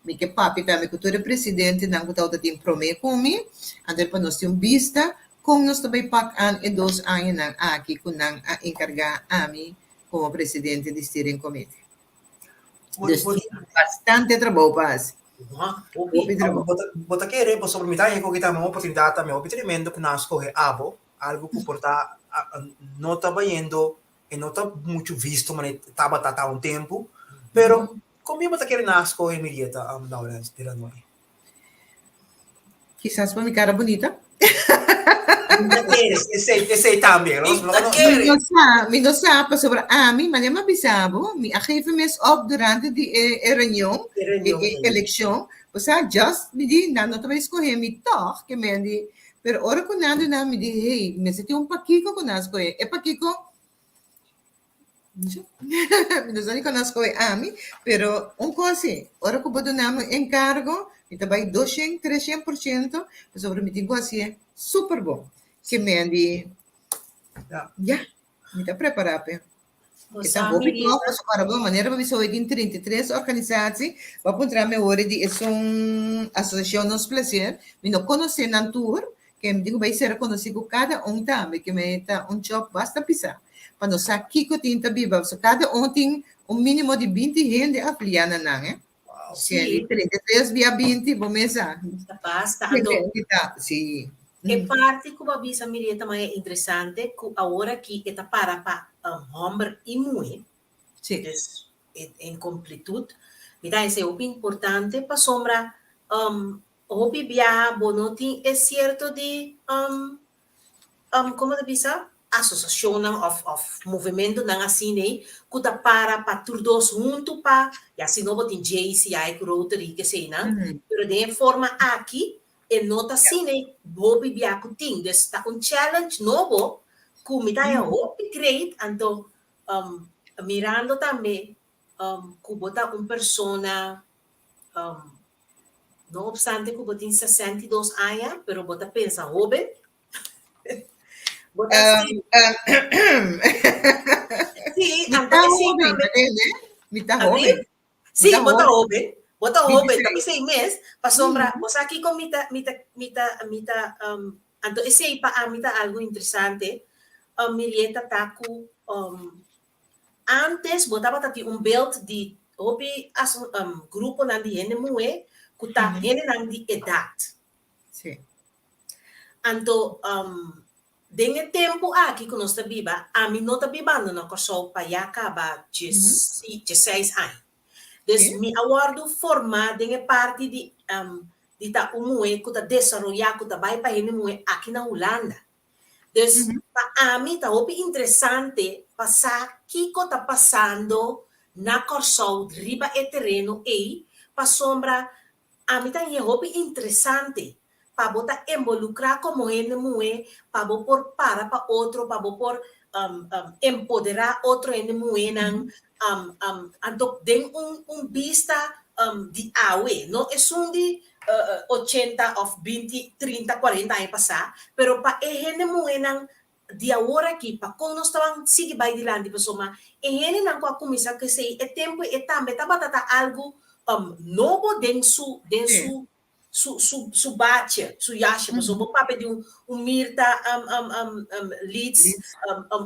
mi ke papia tambe ku tur e presidentenan ku tabata tin promé ku mi, anto pa nos tin un bista kon nos ta bai pak an e dos añanan aki ku nan a enkargá ami komo presidente di steering committee. Dus tin bastante trabou pa hasi. Hopi trabou. Bo ta kere pasobra mi ta haña ku kita un oportunidat tambe hopi tremendo ku nan a skohe abo, algu ku por ta no ta bayendo e no ta muchu visto manera e tabata ta un tempu, pero kon bien bo ta kere nan a skohe Mirieta Laurens de Lanoy? Kisas pa mi cara bunita. Esei, esei tambe. Mi no sa, mi no sa pasobra ami, manera mi a bisa bo, mi a geef mes op durante di e, e reunion, e, e eleccion. Bo sa, just mi di, nan no ta bai scoge mi toch, ke men di, pero ora ku nan duna mi di, hey, mester tin un pakiko ku nan a scoge. E pakiko, Mi no sa di konosko e ami, pero un kos si, ora ku bo duna mi un enkargo, mi ta bai doshen, treshen por shento, pasobra mi tin ku hasié super bon. Ke men di, ya, mi ta prepará p'e. Bo E ta sa, hopi Mirita. tòf, pasobra ora bo manera bo bisa hoy tin 33 organisasi, bo a puntra mi awor di esun asosiashon Nos Placer, mi no konosé nan tur, Ke mi tin ku bai sera konosí ku kada un tambe, ke mi ta un job basta pisá pa nos sa kiko tin ta biba. So kada un tin un mínimo di binti hende afiliá na nan, eh. Wow. Ke di 33 bia binti, bo mes sa. Ta basta. Ke Anto, hende ta, sí. e parti ku bo a bisa, Mirieta, mas e interesante ku awor aki e ta para pa hòmber i muhé. Sí. Dus en kompletut. Mi ta hesei hopi importante pasobra Hopi biaha bo no tin e sierto di como ta bisa asociacionnan of of movimentonan asina ei cu ta para pa tur dos hunto pa ya si no bo tin JCI cu Rotary keseinan pero den e forma aki e no ta asina ei hopi biaha cu tin dus ta un challenge nobo cu mi ta haya hopi great anto mirando tambe cu bo ta un persona No obstante ku bo tin 62 aña, pero bo ta pensa hóben. Bo ta si. Sí, Mi anto ta esei hóben, tambe. Marlene. Mi ta Abi? hóben. Mi Sí, ta bo ta hóben. hóben. Bo ta hóben, ta 26. bisei mes, pasobra bo sa kiko mi ta mi ta mi ta mi ta anto esei pa ami ta algu interesante, Mirieta ta ku Antes bo tabata tin un beeld di hopi gruponan di hende muhé ku ta hendenan di edat. Sí. Anto den e tempu aki ku nos ta biba, ami no ta bibando na Kòrsou pa ya kaba diesseis aña. Dus mi a wòrdu formá den e parti di di ta un muhé ku ta desaroyá, ku ta bai pa hende muhé aki na Hulanda. Dus pa ami ta hopi interesante pa sa kiko ta pasando na Kòrsou riba e tereno ei, pasobra ami ta haña hopi interesante pa bo ta involukrá komo hende muhé, pa bo por para pa otro, pa bo por empoderá otro hende muhénan, anto den un bista di awe, no esun di ochenta òf binti, trinta, kuarenta aña pasá, pero pa e hende muhénan di awor aki, pa kon nos ta sigui bai dilanti, pasobra e hendenan ku a kuminsá ku esei e tempu e tambe tabata ta algu nobo den su den su su su su bache, su yashe, pasobra bo papia di un un Mirta Leeds,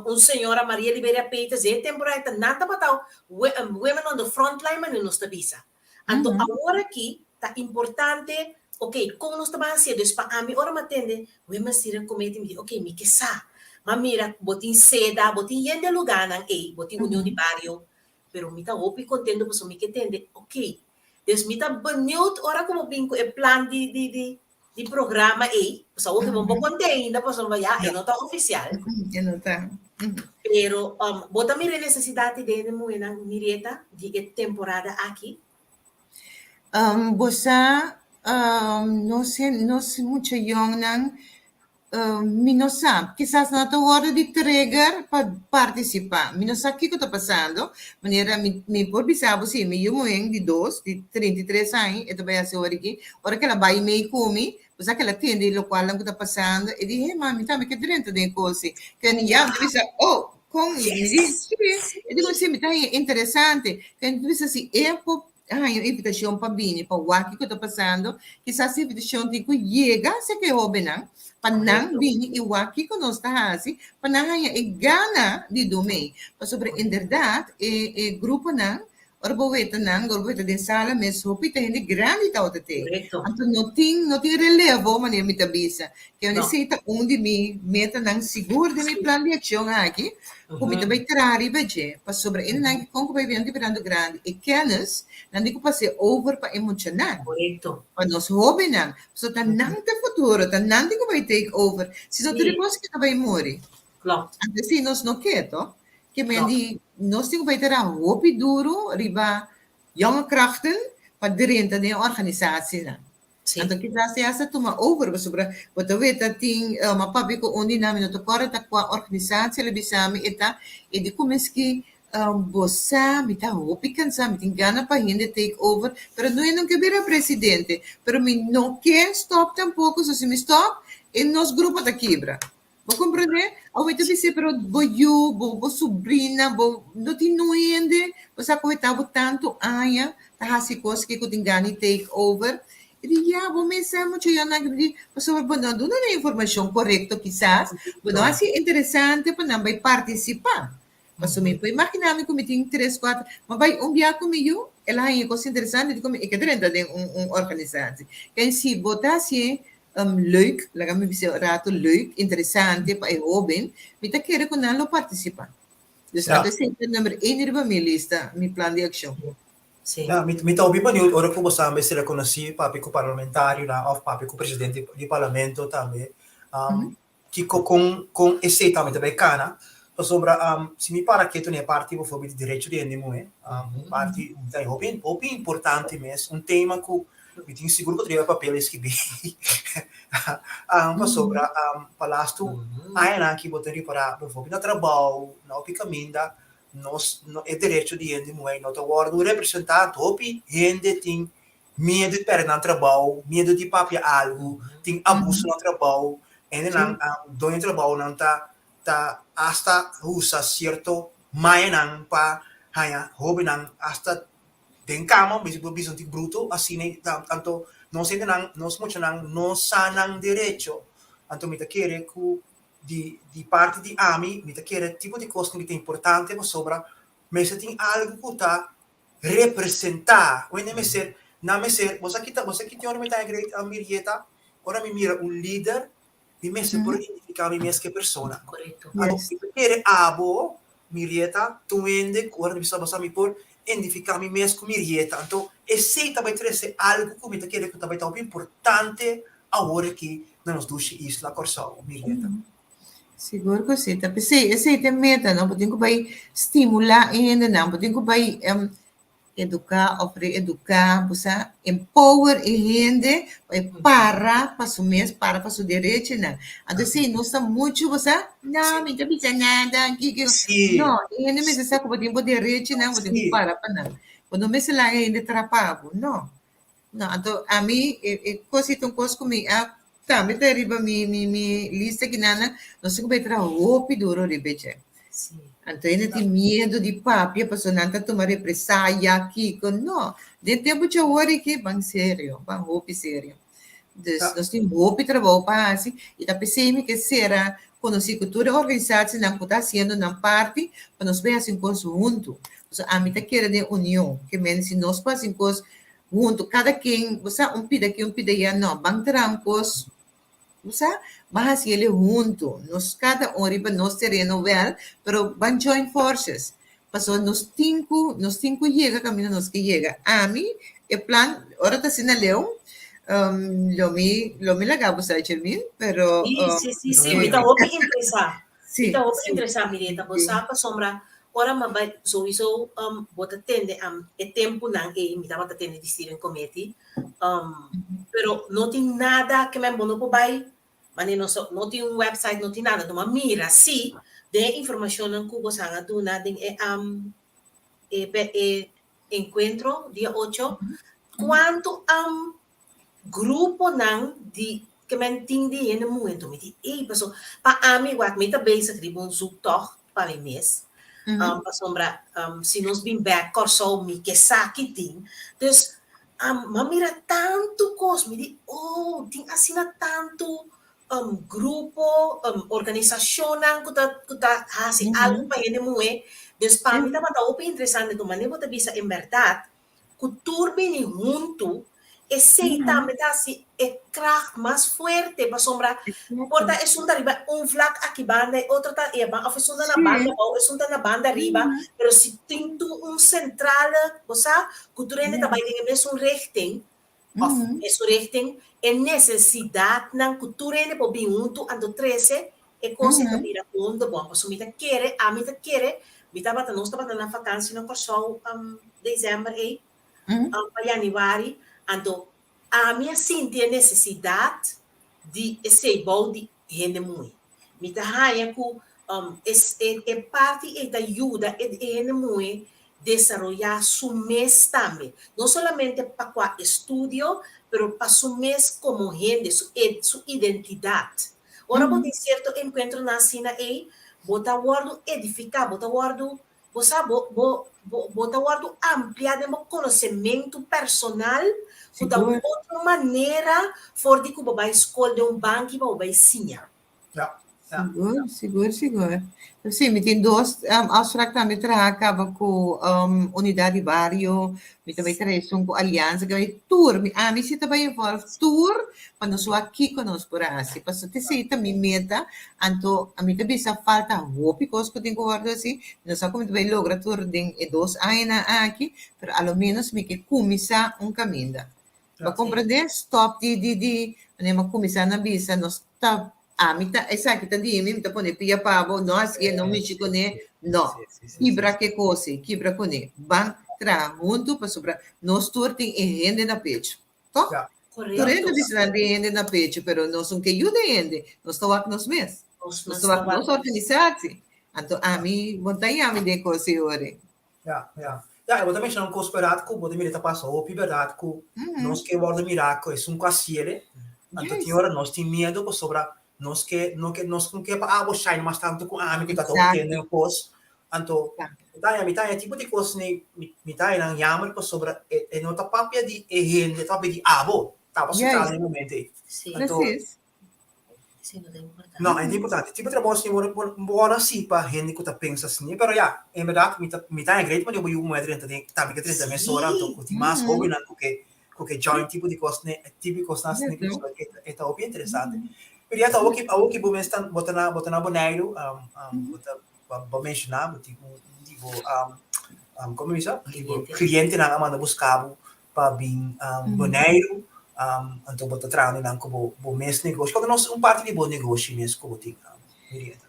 un señora Maria Liberia Peters, den e temporada ta nan tabata women on the front line manera nos ta bisa. Anto awor aki ta importante, ok, kon nos ta ban hacié? Dus pa ami ora mi a tende Women's Steering Committee mi di ok, mi ke sa. Ma mira, bo tin seda, bo tin yen di e lugarnan ei, bo tin Union di Bario, pero mi ta hopi contento pasobra mi ke tende, ok, Dus mi ta benieuwd ora ku bo bin ku e plan di di di di programa ei, pasobra awor bo no por konta ainda pasobra ya e no ta ofisial. E no ta. Pero bo ta mira e nesesidat di den e muhénan Mirieta di e temporada aki? Bo sa nos nos mucha yòngnan Mi no sa. Kisas nan ta wòrdu di trigger pa partisipá. Mi no sa kiko ta pasando. Manera mi mi por bisa bo si, mi yu muhé di dos, di 33 aña, e ta bai hasi ora aki. Ora ku el a bai mei ku mi, bo sa ku el a tende lokualnan ku ta pasando, e di, Hey mami, tambe ke drenta den e kos ei. Ken ya, mi ta bisa, oh, kon? Mi di, si. E di, si, mi ta haña interesante. Ken mi ta bisa si e por a haña un invitashon pa bini pa wak kiko ta pasando, kisas e invitashon tin ku yega serka e hóbennan pa nan bini i wak kiko nos ta hasi pa nan haña e gana di dum'ei. Pasobra inderdat e e gruponan ora bo weta nan, ora bo weta den sala mes hopi ta hende grandi tabata te. Anto no tin no tin relevo manera mi ta bisa. Ke esei ta un di mi metanan sigur den mi plan di akshon aki ku mi ta bai traha riba dje, pasobra e nan ki kon ku bai bira birando grandi, e kennis nan tin ku pas'é over pa e muchanan, pa nos hóbennan, pasobra ta nan ta e futuro, ta nan tin ku bai take over, si no tur e kos ki ta bai muri. Anto esei nos no ke to, ke men di nos tin ku bai traha hopi duru riba jonge krachten pa drenta den e organisasienan. Anto kisas e hasta tuma over pasobra bo ta weta tin ma papia ku un di nan mi no ta kòrda ta kua organisatie el a bisa mi e ta e di ku miski bo sa mi ta hopi kansa mi tin gana pa hende take over pero no e no ke bira presidente pero mi no ke stòp tampoko so si mi stòp e nos grupo ta kibra. Bo comprende? Awe ta bis'é, pero bo yu, bo, bo subrina, bo no tin nun hende, bo sa cu e ta bo tanto aña ta haci cos ki cu tin gana di take over. E di, ya, bo mes sa mucho yonan ki di, pasobra bo no a duna nan informacion corecto kisas, bo no haci interesante pa nan bay participa. Pasobra mi por imagina mi cu mi tin tres, cuatro, ma bay un bia cu mi yu, el a haña cos interesante, di como e ke drenta den un, un organisatie. Ken si bo ta hacié leuk, laga mi bisa un rato leuk, interesante pa e hoben, mi ta kere ku nan lo partisipá. Dus anto esei ta number één riba mi lista, mi plan di akshon. Sí. Ja, mi, mi ta hopi benieuwd ora ku boso tambe ser rekonosí papia ku parlamentarionan òf papia ku presidente di parlamento tambe. Kiko kon kon esei tambe ta bai kana, pasobra si mi para ketu na e parti bijvoorbeeld di derecho di hende muhé, un parti ta hopi hopi importante mes, un tema ku mi tin sigur ku ta riba papel eskibí pasobra pa lastu añanan aki bo ta ripará bijvoorbeeld na trabou, na hopi kaminda nos e derecho di hende muhé no ta wòrdu representá, hopi hende tin Miedu di pèrdè nan trabou, miedu di papia algu, tin abuso na trabou, hendenan doño trabounan ta ta asta usa sierto mañanan pa haña hóbennan asta den kama, mi por bisa un tik bruto asina anto nos hendenan, nos muchanan no sa nan derecho, anto mi ta kere ku di di parti di ami mi ta kere tipo di kosnan ki ta importante pasobra mester tin algu ku ta representá. Wende mester, nan mester, bo sa kita, bo sa ki tin ora mi ta great Mirieta? Ora mi mira un lider, mi mester por identifiká mi mes ku e persona. Korekto. Anto, mi ta kere abo, Mirieta, ta un hende ku ora mi bisa bo sa mi por identifiká mi mes ku mi rieta. Anto esei ta bai trese algu ku mi ta kere ku ta bai ta hopi importante awor aki na nos dushi isla Kòrsou, mi rieta. Sigur ku si. Ta p'esei, esei ta e meta, no? Bo tin ku bai stimulá e hendenan, bo tin ku bai eduká òf reeduká, bo sa, empower e hende pa e para pa su mes, para pa su derechonan. Anto esei nos ta muchu, bo sa, no, mi ta bisa nada, kiko. No, e hende mester sa ku bo tin bo derechonan, bo tin ku para pa nan. Bo no mester laga e hende trapa bo, no. No, anto ami e e kos ei ta un kos ku mi a tambe ta riba mi mi mi lista kinanan, nos tin ku bai traha hopi duro riba e dje. Anto hende tin miedu di papia pasobra nan ta tuma represaya, kiko, no. Den tempu djawor aki ban serio, ban hopi serio. Dus nos tin hopi trabou pa hasi i ta p'esei mi ke sera konosí ku tur e organisasienan ku ta hasiendo nan parti pa nos bai hasi un kos huntu. Pasobra ami ta kere den union, ke men si nos por hasi un kos huntu, kada ken, bo sa, un pida aki, un pida allá, no, ban traha un kos, bo sa, ban hasi el'e huntu, nos kada un riba nos tereno wèl, pero ban join forces, pasobra nos tin ku, nos tin ku yega kaminda nos ke yega. Ami, e plan, ora ta asina leu, lo mi, lo mi laga bo sa, Jermin, pero. Sí, sí, sí, sí, mi ta hopi interesá. Mi ta hopi interesá, Mireta, bo sa pasobra ora mi a bai souiso bo ta tende e tempunan ei mi tabata tende di steering committee, pero no tin nada ke men bo no por bai, manera nos no tin un website, no tin nada, no a mira si den e informashonnan ku bosan a duna den e e enkuentro dia ocho, kuantu gruponan di ke men tin di hende muhe enton mi di ey paso pa ami wak mi ta bezig riba un zoektocht pa mi mes pasobra si nos bin bek Kòrsou mi ke sa ki tin dus m'a mira tantu kos mi di oh tin asina tantu grupo organisashonnan ku ta ku ta hasi algu pa hende muhe dus pa mi tabata hopi interesante ku manera bo ta bisa en bèrdat ku tur bini huntu, esei tambe ta hasi e kracht mas fuerte, pasobra por ta esun ta riba un vlak aki banda, e otro ta e banda, òf esun ta na banda abou, esun ta na banda ariba, pero si tin tur un sentrale, bo sa, ku tur hende ta bai den e mesun richting, òf mesun richting, e nesesidatnan ku tur hende por bin huntu anto trese e kos ei ta bira wonderbom. Pasobra mi ta kere, ami ta kere, mi tabata, nos tabata na vakansi na Kòrsou desèmber ei, pa yanüari, anto ami a sinti e nesesidat di esei bou di hende muhé. Mi ta haña ku e parti ei ta yuda e hende muhé desaroyá su mes tambe, no solamente pa kua estudio, pero pa su mes komo hende, su su identidat. Ora bo tin sierto enkuentronan asina ei, bo ta wòrdu edifiká, bo ta wòrdu, bo sa, bo bo bo bo ta wòrdu ampliá den bo konosementu personal ku ta un otro manera for di ku bo bai skol den un banki pa bo bai siña. Ja, ja. Sigur, sigur, sigur. Sí, mi tin dos um, afspraak tambe traha kaba ku um, unidad di bario, mi ta bai traha esun ku alianza, ke bai tur, mi ami si ta bai involve tur pa nos wak kiko nos por hasi. Pasobra t'esei ta mi meta, anto ami ta bisa falta hopi kos ku tin ku wòrdu hasi, mi no sa ku mi ta bai logra tur den e dos añanan aki, pero a lo menos mi ke kuminsá un kaminda. Bo a comprende? Stop di di di manera mi a cuminsa na bisa nos ta ami ta esaki ta di mi mi ta pone pia pa bo no hacié no mishi cune no kibra ke cos ei kibra cune ban traha hunto pasobra nos tur tin e hende na pecho toch? Tur hende bisa nan tin e hende na pecho pero nos no ke yuda e hende nos ta wak nos mes nos ta wak nos organisatie anto ami bo ta yami den cos ei ora ei. Ja, ja. Ja, e bo ta menciona un cos berdad cu bo ta mira ta pasa hopi berdad cu nos ke wordo mira cu esun cu a ciele. Anto tin ora nos tin miedo pasobra nos ke no ke nos no ke pa abo shine mas tanto cu ami cu ta obtene un cos. Anto mi ta haña mi ta haña tipo di cos ni mi ta haña nan jammer pasobra e e no ta papia di e hende e ta papia di abo. Ta abo central den e momento ei. Anto No, e ta importante. Tipo trabou asina bo bo bo wòrdu hasi pa hende ku ta pensa asina. Pero ya, en bèrdat mi ta mi ta haña great manera bo yu muhé drenta den tambe ke drenta mesora anto ku tin mas hóbennan ku ke ku ke join tipo di kos ne tipo di kosnan asina ku e ta hopi interesante. Pero ya ta awor ki awor ki bo mes ta bo ta na bo ta na Boneiru bo ta bo menshoná bo tin un di bo. um, kon mi bisa? Klientenan a manda buska bo pa bin Boneiru, anto bo ta traha nan ku bo bo mes negoshi. Konta nos un parti di bo negoshi mes ku bo tin, Mirieta.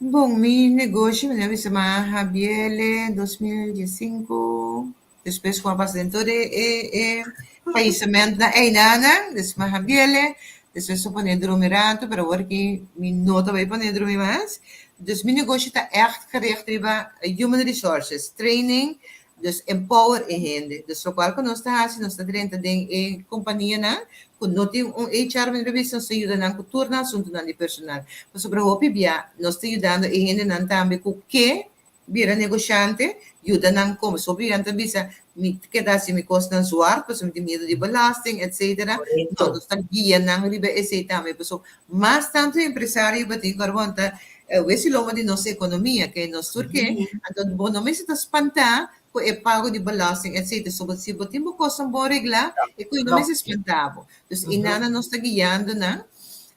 Bon, mi negoshi mi a bisa ma habiele 2015, despues ku a pasa den tur e e e fayisementnan einanan, des mi a habiele, despues a pone drumi rato, pero awor aki mi no ta bai pone drumi mas. Dus mi negoshi ta ègt gericht riba human resources, training, Dus empower e hende. Dus lokual ku nos ta hasi, nos ta drenta den e kompanianan ku no tin un HR manera bisa, nos ta yuda nan ku tur nan asuntunan di personal. Pasobra hopi bia nos ta yudando e hendenan tambe ku ke bira negoshante, yuda nan komo. So hopi bia nan ta bisa, mi ta keda hasi mi kosnan zwart pasobra mi tin miedu di belasting, etcetera. No, nos ta guia nan riba esei tambe. Pasobra mas tantu empresario bo tin ku bo ta wesi lomba di nos ekonomia, ke nos tur ke, anto bo no mester ta spantá ku e pago di belasting etcetera. So si bo tin bo kosnan bon reglá, e koe no mester spantá bo. Dus einan nos ta guiando nan.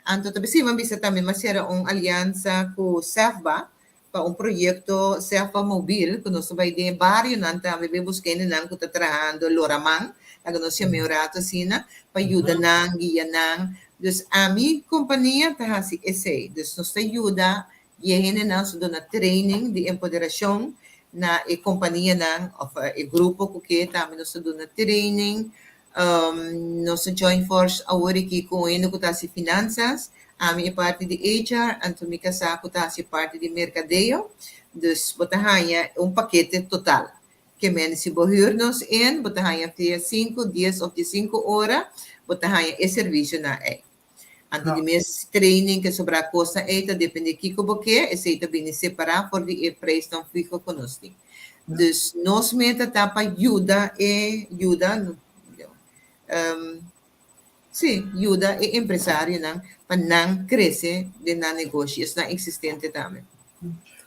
Anto ta besi mi a bisa tambe mi a sera un aliansa ku SEFBA pa un proyekto SEFBA Mobil ku nos ta bai den e barionan tambe bai buska hendenan ku ta trahando lora man, laga nos yama e un rato asina, pa yuda nan, guia nan. Dus ami kompania ta hasi esei. Dus nos ta yuda e hendenan, nos ta duna training di empoderashon na e kompanianan òf e grupo ku ke tambe nos ta duna training. Nos ta join force awor aki ku un hende ku ta hasi finansas, ami e parti di HR, anto mi kasá ku ta hasi parti di merkadeo. Dus bo ta haña un pakete total. Ke men si bo hür nos in, bo ta haña via sinku, dies òf diesinku ora, bo ta haña e servisionan ei. Anto di mes training ke sobrá kosnan ei ta dependé kiko bo ke, esei ta bini separá for di e preisnan fiho ku nos tin. Dus nos meta ta pa yuda e yuda sí, yuda e empresarionan pa nan krese den nan negoshi, esnan eksistente tambe.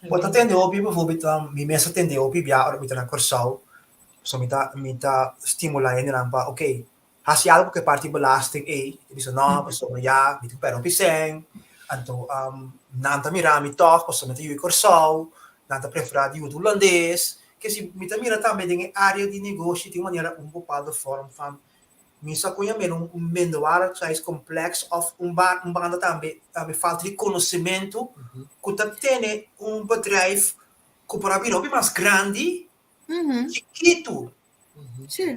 Bo ta tende hopi, bijvoorbeeld, mi mes a tende hopi bia ora mi ta na Kòrsou, so mi ta mi ta stimulá hendenan pa oké, hasi algu ku e parti belasting ei, e bisa no, pasobra ya mi tin ku pèrdè hopi sèn, anto nan ta mira mi tòg pasobra mi ta yu di Kòrsou, nan ta preferá di yu hulandes, ke si mi ta mira tambe den e área di negoshi tin manera un bepaalde vorm van Mi sa ku yam'el un minderwaardigheidscomplex òf un ba un banda tambe tambe falta di konosementu ku ta tene un bedrijf ku por a bira hopi mas grandi chikitu. Sí.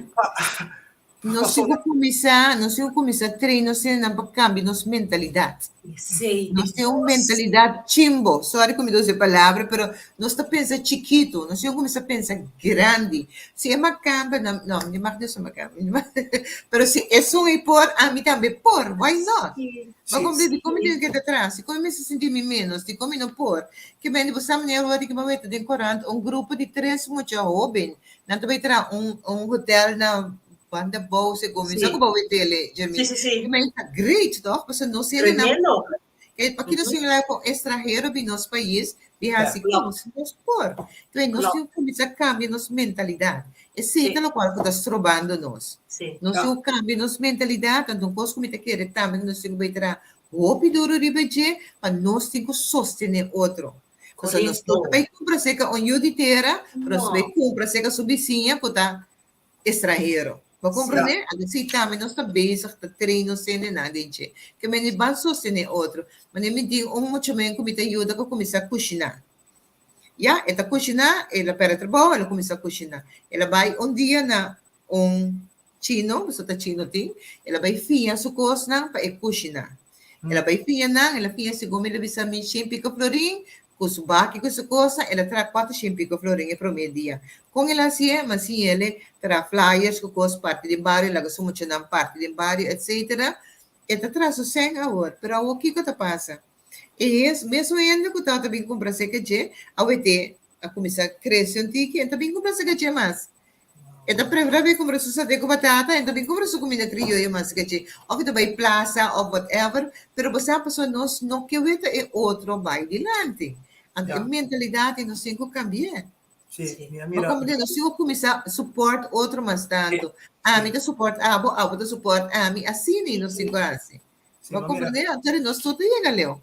Nos tin ku kuminsá, nos tin ku kuminsá train nos hendenan pa kambia nos mentalidat. Sí. Nos tin un mentalidat chimbo, sorry ku mi ta usa e palabra, pero nos ta pensa chikitu, nos tin ku kuminsá pensa grandi. Si e makamba, no, no, mi mag no sa makamba, pero si esun ei por, ami tambe por, why not? Bo komprende? Dikon mi tin ku keda atras? Dikon mi mester sinti mi ménos? Dikon mi no por? Ke bende bo sa manera wòrdu ke bo weta den korant un grupo di tres mucha hóben nan ta bai traha un un hotel na Banda Bou segun mi. Sa ku bo wet'e Jeremy? Ke bende ta great tòg? Pasobra nos hendenan por. Kijk, pa kiko nos laga con extranhero bin nos pais bin haci cos? Nos por. Entonces, nos tin cu cuminsa cambia nos mentalidad. Esey ta locual cu ta strobando nos. Nos tin cu cambia nos mentalidad, anto un cos cu mi ta kere tambe cu nos tin cu bay traha hopi duro riba dje, pa nos tin cu sostene otro. Pasobra nos no ta bay cumpra cerca un yu di tera, pero nos ta bay cumpra cerca su bisiña cu ta estranhero. Bo comprende? Anto si tambe nos ta bezig ta train nos hendenan den dje. Ke mende ban sostene otro. Mane mi tin un muchamen ku mi ta yuda ku kuminsá kushiná. Ya, e ta kushiná, el a pèrdè trabou, el a kuminsá kushiná. El a bai un dia na un chino, pasobra ta chino tin, el a bai fiña su kosnan pa e kushiná. El a bai fiña nan, el a fiña segun mi lo bisa mi shen piko florin, ku su baki ku su kosnan, el a traha kuater shen piko florin e promé dia. Kon el a hasié? Ma siñ'el traha flyers ku kos parti den bario, laga su muchanan parti den bario, etcetera. E ta traha su sèn awor. Pero awor kiko ta pasa? E es mesun hende ku tabata bin kumpra seka dje, awete a kuminsá krese un tiki, e ta bin kumpra seka dje mas. E ta preferá bai kumpra su sate ku batata, e ta bin kumpra su kuminda krioyo mas kachi. Òf e ta bai plasa òf whatever, pero bo sa pasobra nos no ke weta e otro bai dilanti. Anto e mentalidat ei nos tin ku kambi'é. Sí, mira, Bo mira. komprende? Nos tin ku kuminsá support otro mas tantu. Ami ta support abo, abo ta support ami, asina nos tin ku hasi. Sí, Bo ma mira. komprende? Anto nos tur ta yega leu.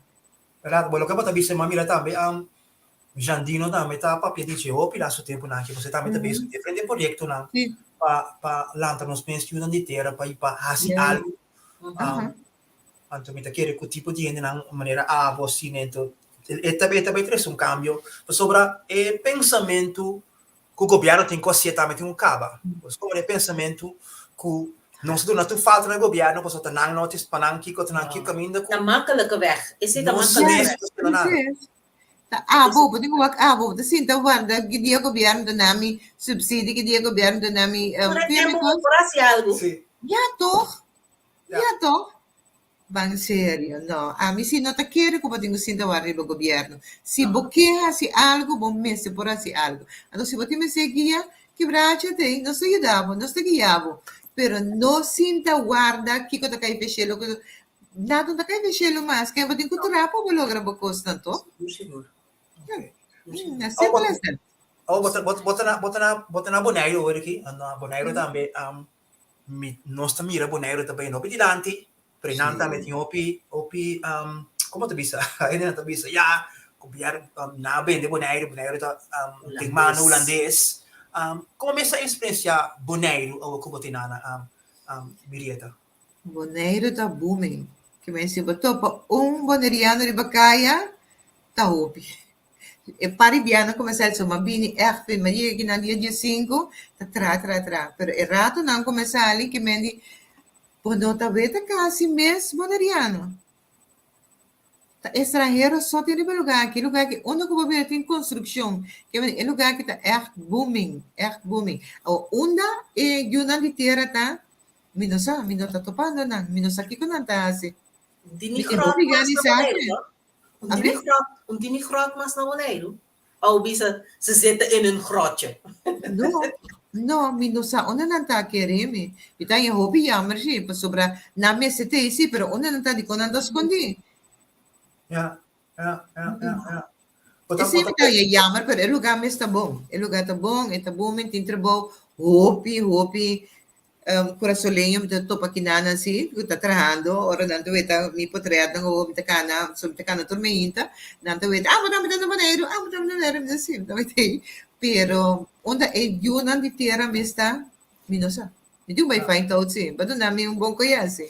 Bèrdat, bo loke bo ta bisa, ma mira tambe, Jandino tambe ta papia di dje hopi lastu tempunan aki, pasobra e tambe ta bezig ku diferente proyektonan pa pa lanta nos mes yunan di tera pa pa hasi algu. Anto mi ta kere ku tipo di hendenan manera abo asina ento e ta e ta bai trese un kambio pasobra e pensamentu ku gobièrnu tin ku hasié tambe tin ku kaba. Pasobra e pensamentu ku nos ta duna tur falta na gobièrnu pasobra ta nan no pa nan kiko ta nan kiko kaminda ku Ta makkelijke weg. Esei ta nos makkelijke mes weg. ta spera nada. Precies. Ta abo, bo tin ku wak abo, bo ta sinta warda ki dia gobièrnu duna mi subsidie, ki dia gobièrnu duna mi Tur e ku yami tempu bo kos. por hasi algu. Sí. Ja toch? Ja. Ja toch? Ban serio, no. Ami si no ta kere ku bo tin ku sinta wak riba gobièrnu. Si bo ke hasi algu, bo mester por hasi algu. Anto si bo tin mester guia, kibracha t'ei, nos ta yuda bo, nos ta guia bo. Pero no sinta warda kiko ta kai feshelo, nada no ta kai feshelo mas. Ken bo tin ku traha pa bo logra bo kosnan toch? Sigur, sigur. Ja. Simpel as dat. Oh, bo ta, bo ta na, bo ta na, bo ta na Boneiru awor aki. Na Boneiru tambe, mi, nos ta mira Boneiru ta bay hopi dilanti, pero nan tambe tin hopi, hopi, como ta bisa? Hende ta bisa, ya, gobierno, nan a bende Boneiru, Boneiru ta den mano Hulandes. Como mes ta experiencia Boneiru awor cu bo tin nan, Mirieta? Boneiru ta booming. Ke men si bo topa un boneriano riba kaya, ta hopi. E par di bianan comenzá el suma bini echt fin, ma yega kinan dia diesinku ta tra tra tra. Pero e ratonan comenzá ali ke men di bo no ta weta casi mes boneriano. Ta estranhero so tin riba e lugar aki. E lugar aki unda ku bo bira tin construccion. Ke men e lugar aki ta echt booming, echt booming. Awor unda e yunan di tera ta mi no sa, mi no ta topando nan, mi no sa kiko nan ta hasi. Un tin Mi ni e grot hopi mas gana na sa Boneiru, ke. no? Un tin ni Abri? grot, un tin ni grot mas na Boneiru? Ou bisa ze zitten in hun grotje? No, no, mi no sa unda nan ta kere mi. Mi ta haña hopi jammer si, pasobra nan mester ta ei si, pero unda nan ta dikon nan ta skondí? Ja, ja, ja, ja, ja. Bo ta, Esei bo mi ta ta haña jammer, pero e lugá mes ta bon. E lugá ta bon, e ta booming, tin trabou hopi, hopi Kurasoleño mi ta topa kinanan si ku ta trahando ora nan ta weta mi potretnan o mi ta kana so mi ta kana tur meinta nan ta weta ah bo tambe ta na Boneiru ah bo tambe ta na Boneiru mi ta si mi ta weta ei pero unda e yunan di tera mes ta mi no sa mi tin ku bai find out si bo duna mi un bon koyasi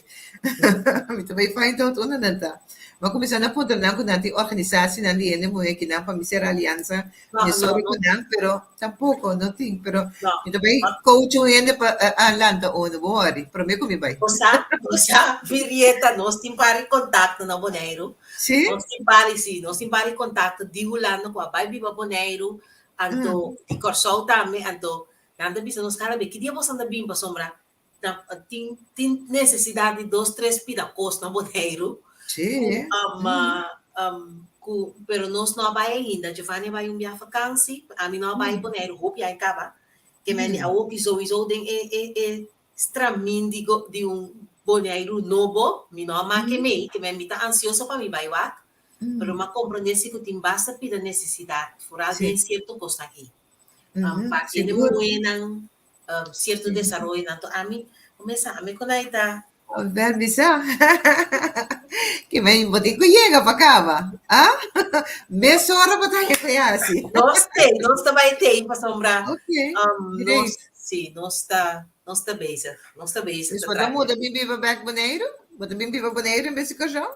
mi ta bai find out unda nan ta mi a kuminsá na puntra nan ku nan tin organisasinan di hende muhé kinan pa mi sera aliansa No, Mi no, sorry no. ku nan, pero tampoko no tin. Pero No. mi ta bai coach un hende pa a lanta uno, bo worry. Promé ku mi bai. Bo sa, bo sa, Virieta, nos tin pari kontakto na Boneiru. Sí? Nos tin pari, sí, nos tin pari kontakto di Hulanda ku a bai biba Boneiru, anto di Kòrsou tambe, anto nan ta bisa nos kada be, ki dia boso ta bin pasobra na tin tin nesesidat di dos tres pida kos na Boneiru Sí. ku um, um, ku pero nos no a bai ainda. Giovanni a bai un bia vakansi, ami no a bai Boneiru hopi ai kaba. Ke men di awoki souiso den e e e stramin di go di un Boneiru nobo, mi no a make mei, ke men mi ta ansioso pa mi bai wak, pero m'a komprende si ku tin basta pida nesesidat, foral Sí. den sierto kosnan ei. Um, pa hende Sigur. muhénan um, sierto desaroyonan. To ami, kumesa, ami ku nai ta. Ber bisa. Ke men bo tin ku yega pa kaba. Ah? Mesora bo ta haña ku e hasi. Nos te, nos ta bai te pasobra Ok, um, great. nos, si, nos ta, nos ta bezig. Nos ta bezig Dus ta bo ta traha. muda bin biba bek Boneiru? Bo ta bin biba Boneiru en bes di Kòrsou?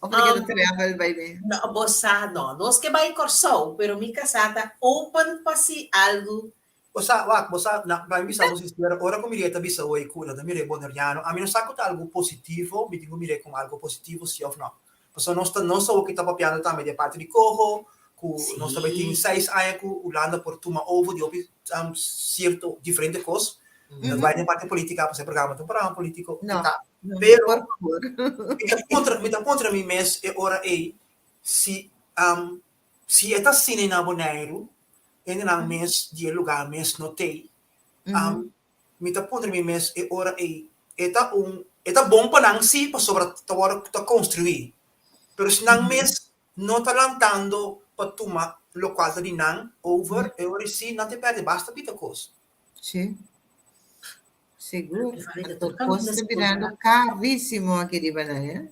Of bo ta keda travel bai bin? No, bo sa, no. Nos ke bai Kòrsou, pero mi kasá ta open pa si algu Bo sa, wak, bo sa, na, pa mi bisa bo sincero, ora ku Mireille ta bisa hoy ku no ta mir'é boneriano, ami no sa ku ta algu positivo, mi tin ku mir'é komo algu positivo si òf no. Pasobra nos ta, nos awor ki ta papiando tambe di e parti di koho, ku nos ta bai tin seis aña ku Hulanda por tuma over di hopi sierto diferente kos. No ta bai den parti politica, pasobra e programa ta un programa politico, No, ta. no, Pero por favor. mi ta puntra, mi ta puntra mi mes e ora ei si, si e ta asina na Boneiru, Hendenan mes di e lugar mes no t'ei. Mi ta puntra mi mes e ora ei, e ta un, e ta bon pa nan si pasobra ta wòrdu ta konstruí, pero si nan mes no ta lantando pa tuma lokual ta di nan over, e ora ei si nan ta pèrdè basta pita kos. Sí. Sigur. Anto kos ta birando karísimo aki riba nan, eh.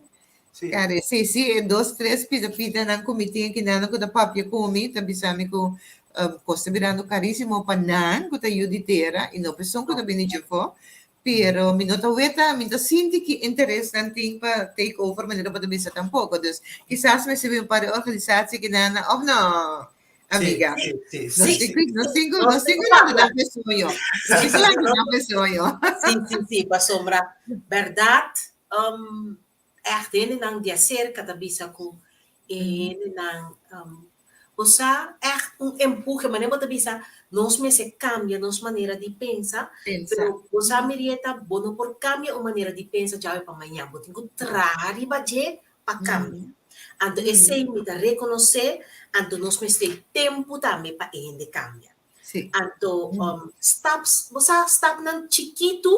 Sí. Kare, sí, sí, e dos, tres pida pida nan ku mi tin aki nan ku ta papia ku mi, ta bisa mi ku um, kos ta birando karísimo pa nan ku ta yu di tera i no pa esun ku ta bini djefó. Pero mi no ta weta, mi no ta sinti ki interes nan tin pa take over manera bo ta bisa tampoko. Dus kisas mester bin un par di organisatie ki nan of no, amiga? Sí, sí, Nos sí. tin ku, nos tin ku, nos tin ku lanta nan p'e soño. Nos tin ku lanta nan p'e soño. Sí, sí, sí, pasobra bèrdat, um, Ègt hendenan di aserka ta bisa ku e hendenan bo sa ègt un empuhe, manera bo ta bisa nos mester kambia nos manera di pensa, pero bo sa Mirieta bo no por kambia un manera di pensa djawe pa mañan, bo tin ku traha riba dje pa kambia. Anto esei mi ta rekonosé, anto nos mester tempu tambe pa e hende kambia. Anto staps, bo sa stapnan chikitu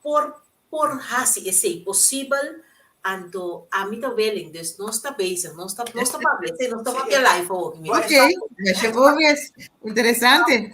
por Por hasi esei posibel, anto ami ta willing, dus nos ta bezig, nos ta nos ta papia, sí, nos ta papia live awo mi. Ok, masha bon mes, interesante.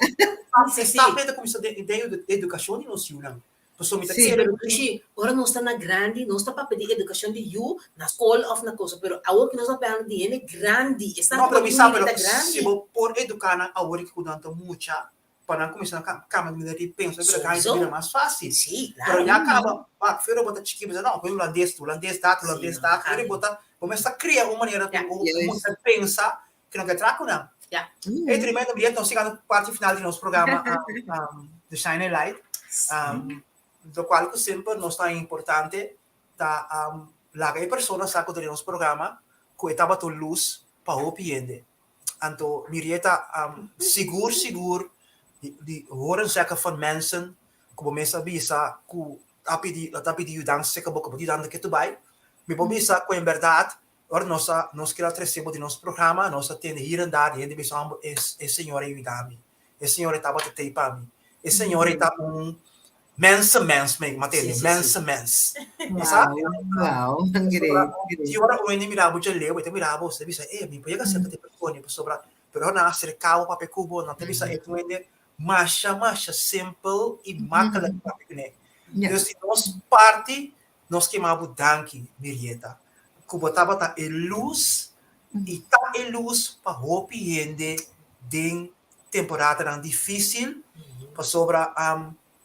Sí, sí. Stap ta kuminsá den den edukashon di nos yunan. Pasobra mi ta Sí. kere Pero Rishi, ora nos ta na grandi, nos ta papia di edukashon di yu na skol òf na kosa, pero awo ku nos ta papiando di hende grandi, esnan No, ku pero bo mi tin sa, hende pero ta si grandi. bo por eduká nan awor ku nan ta mucha, pa nan kuminsá kambia di manera di pensa, pero Sowieso. ta bira mas fásil. Sí, Pero claro. ya kaba, wak, pero bo ta chikí, bo ta no, koe hulandes, hulandes dat, hulandes Sí, dat, no, pero bo ta, bo mester kria un manera Ja. ku bo Juist. mucha pensa ku no ke traha ku nan. Ja. E tremendo, Briet, nos yegando parti final di nos programa The Shine a Light, lokual ku semper nos ta importante ta laga e persona sa ku ta den nos programa ku e tabata un lus pa hopi hende. Anto Mirieta, sigur sigur di horen zeggen van mensen ku bo mes a bisa ku a pidi ta pidi yudansa serka bo ku bo ta yudansa ke tu bai. Mi por bisa ku en bèrdat ora nos a nos keda trese bo den nos programa nos a tende hier en daar di hende bisa homber e e señor a yuda mi, e señor e tabata tei pa mi, e señor e ta un mensenmens mi a tende, Sí, sí, sí. mensenmens. Bo sa? Wow, wow, great, great. Si ora un hende mira bo djaleu, e ta mira bo, e ta bisa, e, mi por yega serka di e persona, pasobra, pero ora nan a aserká bo papia ku bo, nan ta bisa e un hende masha, masha simpel i makkelijk papia kuné. Dus di nos parti, nos kema bo danki, Mirieta, ku bo tabata e lus i ta e lus pa hopi hende den temporadanan difísil, pasobra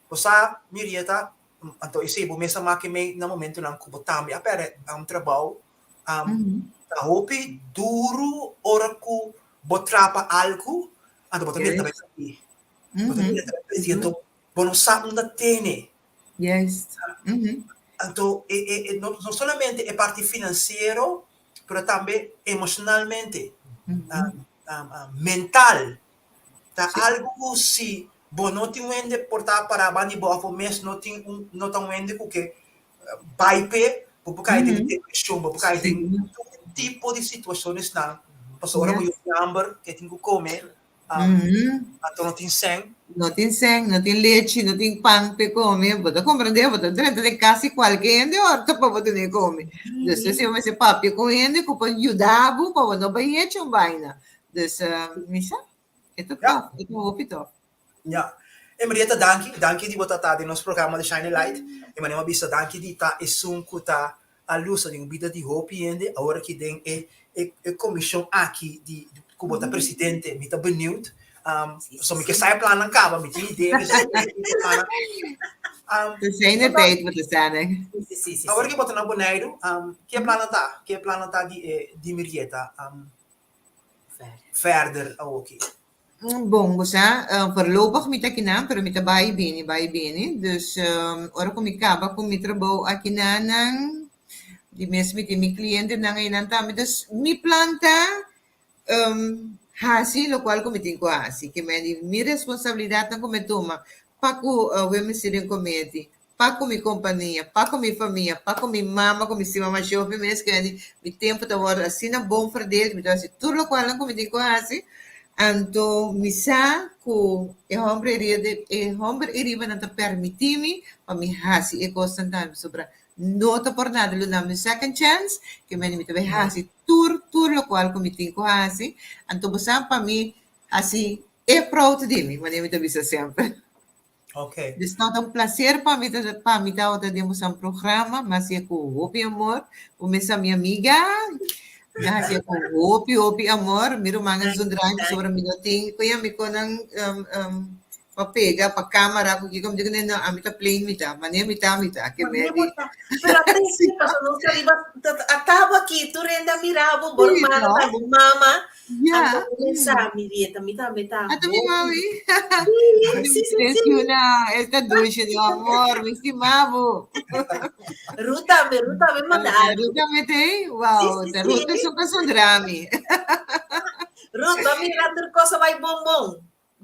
bo sa, Mirieta, Anto esei bo mes a maki mei na momentonan ku bo tambe a pèrdè un trabou. Ta hopi duru ora ku bo trapa algu, anto bo ta mira ta bai pèrdí. Bo ta mira ta bai pèrdí, anto bo no sa unda tene. Anto e no solamente e parti finansiero, pero tambe emoshonalmente, mental. Ta algu ku si bo no tin un hende por ta pará banda di bo òf bo mes no tin un no ta un hende ku ke bai p'e, bo por kai den depreshon, bo por kai den tur tipo di situashonsnan. Pasobra ora bo yu tin hamber, ke tin ku kome, anto no tin sèn. No tin sèn, no tin lechi, no tin pan p'e kome, bo ta komprendé, bo ta drenta den kas di kualke hende òrto pa bo tene kome. Dus esei bo mester papia ku hende ku por yuda bo pa bo no bai hecha un baina. Dus mi sa, e ta tof, e ta hopi tof. Ja. E Marieta, danki. Danki di bo ta ta den nos programa The Shining Light. E manera mi a bisa danki di ta esun ku ta a lusa den bida di hopi hende. Awor aki den e e komishon aki di ku bo ta presidente, mi ta benieuwd. So mi ke sa e plannan kaba, mi tin idea mi sa e plannan. Te zijn de tijd bo ta sa ne. Awor ki bo ta na Boneiru, ke plannan ta? Ke plannan ta di e di Mirieta? Verder awoki. Bon, bo sa, voorlopig mi ta akinan, pero mi ta bai i bini, bai i bini. Dus ora ku mi kaba ku mi trabou akinanan, di mes mi tin mi klientenan einan tambe. Dus mi plan ta hasi lokual ku mi tin ku hasi. Ke men di mi responsabilidatnan ku mi tuma pa ku Women's Steering Committee, pa ku mi kompania, pa ku mi famia, pa ku mi mama ku mi stima masha hopi mes kende di mi tempu ta wòrdu asina bon verdeeld, mi ta hasi tur lokualnan ku mi tin ku hasi, anto mi sa ku e hòmber e hòmber eriba nan ta pèrmití mi pa mi hasi e kosnan tambe pasobra no ta por nada lo dami un second chance ke mende mi ta bai hasi tur tur lokual ku mi tin ku hasi, anto bo sa pa mi hasi e proud di mi, manera mi ta bisa semper. Ok. Dus ta un placer pa mi ta pa mi tabata den boso programa, mi hasié ku hopi amor. Bo mesa mi amiga, mi a hasié ku hopi hopi amor. Mi ruman a zundra mi pasobra mi no tin ku yami konan pa pega pa camera ku kiko. Mi di kuné no, ami ta plain mi ta, manera mi ta mi ta. Ke Manera medi. bo ta. Pero a trese pasobra nos ta riba a tabo aki tur hende a mira bo, bo Sí, ruman no? ta bo mama. Ja. Anto mi pensa, mi dieta, mi tambe ta Ata mi hopi. mami. Sí, sí, sí, Tres sí. yuna, esta dushi, mi amor, mi stima bo. Ruth tambe, Ruth tambe manda algo. Ruth tambe te? Wow, Sí, sí, ta Ruth sí. es un kasondrami. Ruth, ba mira tur cosa bai bon bon.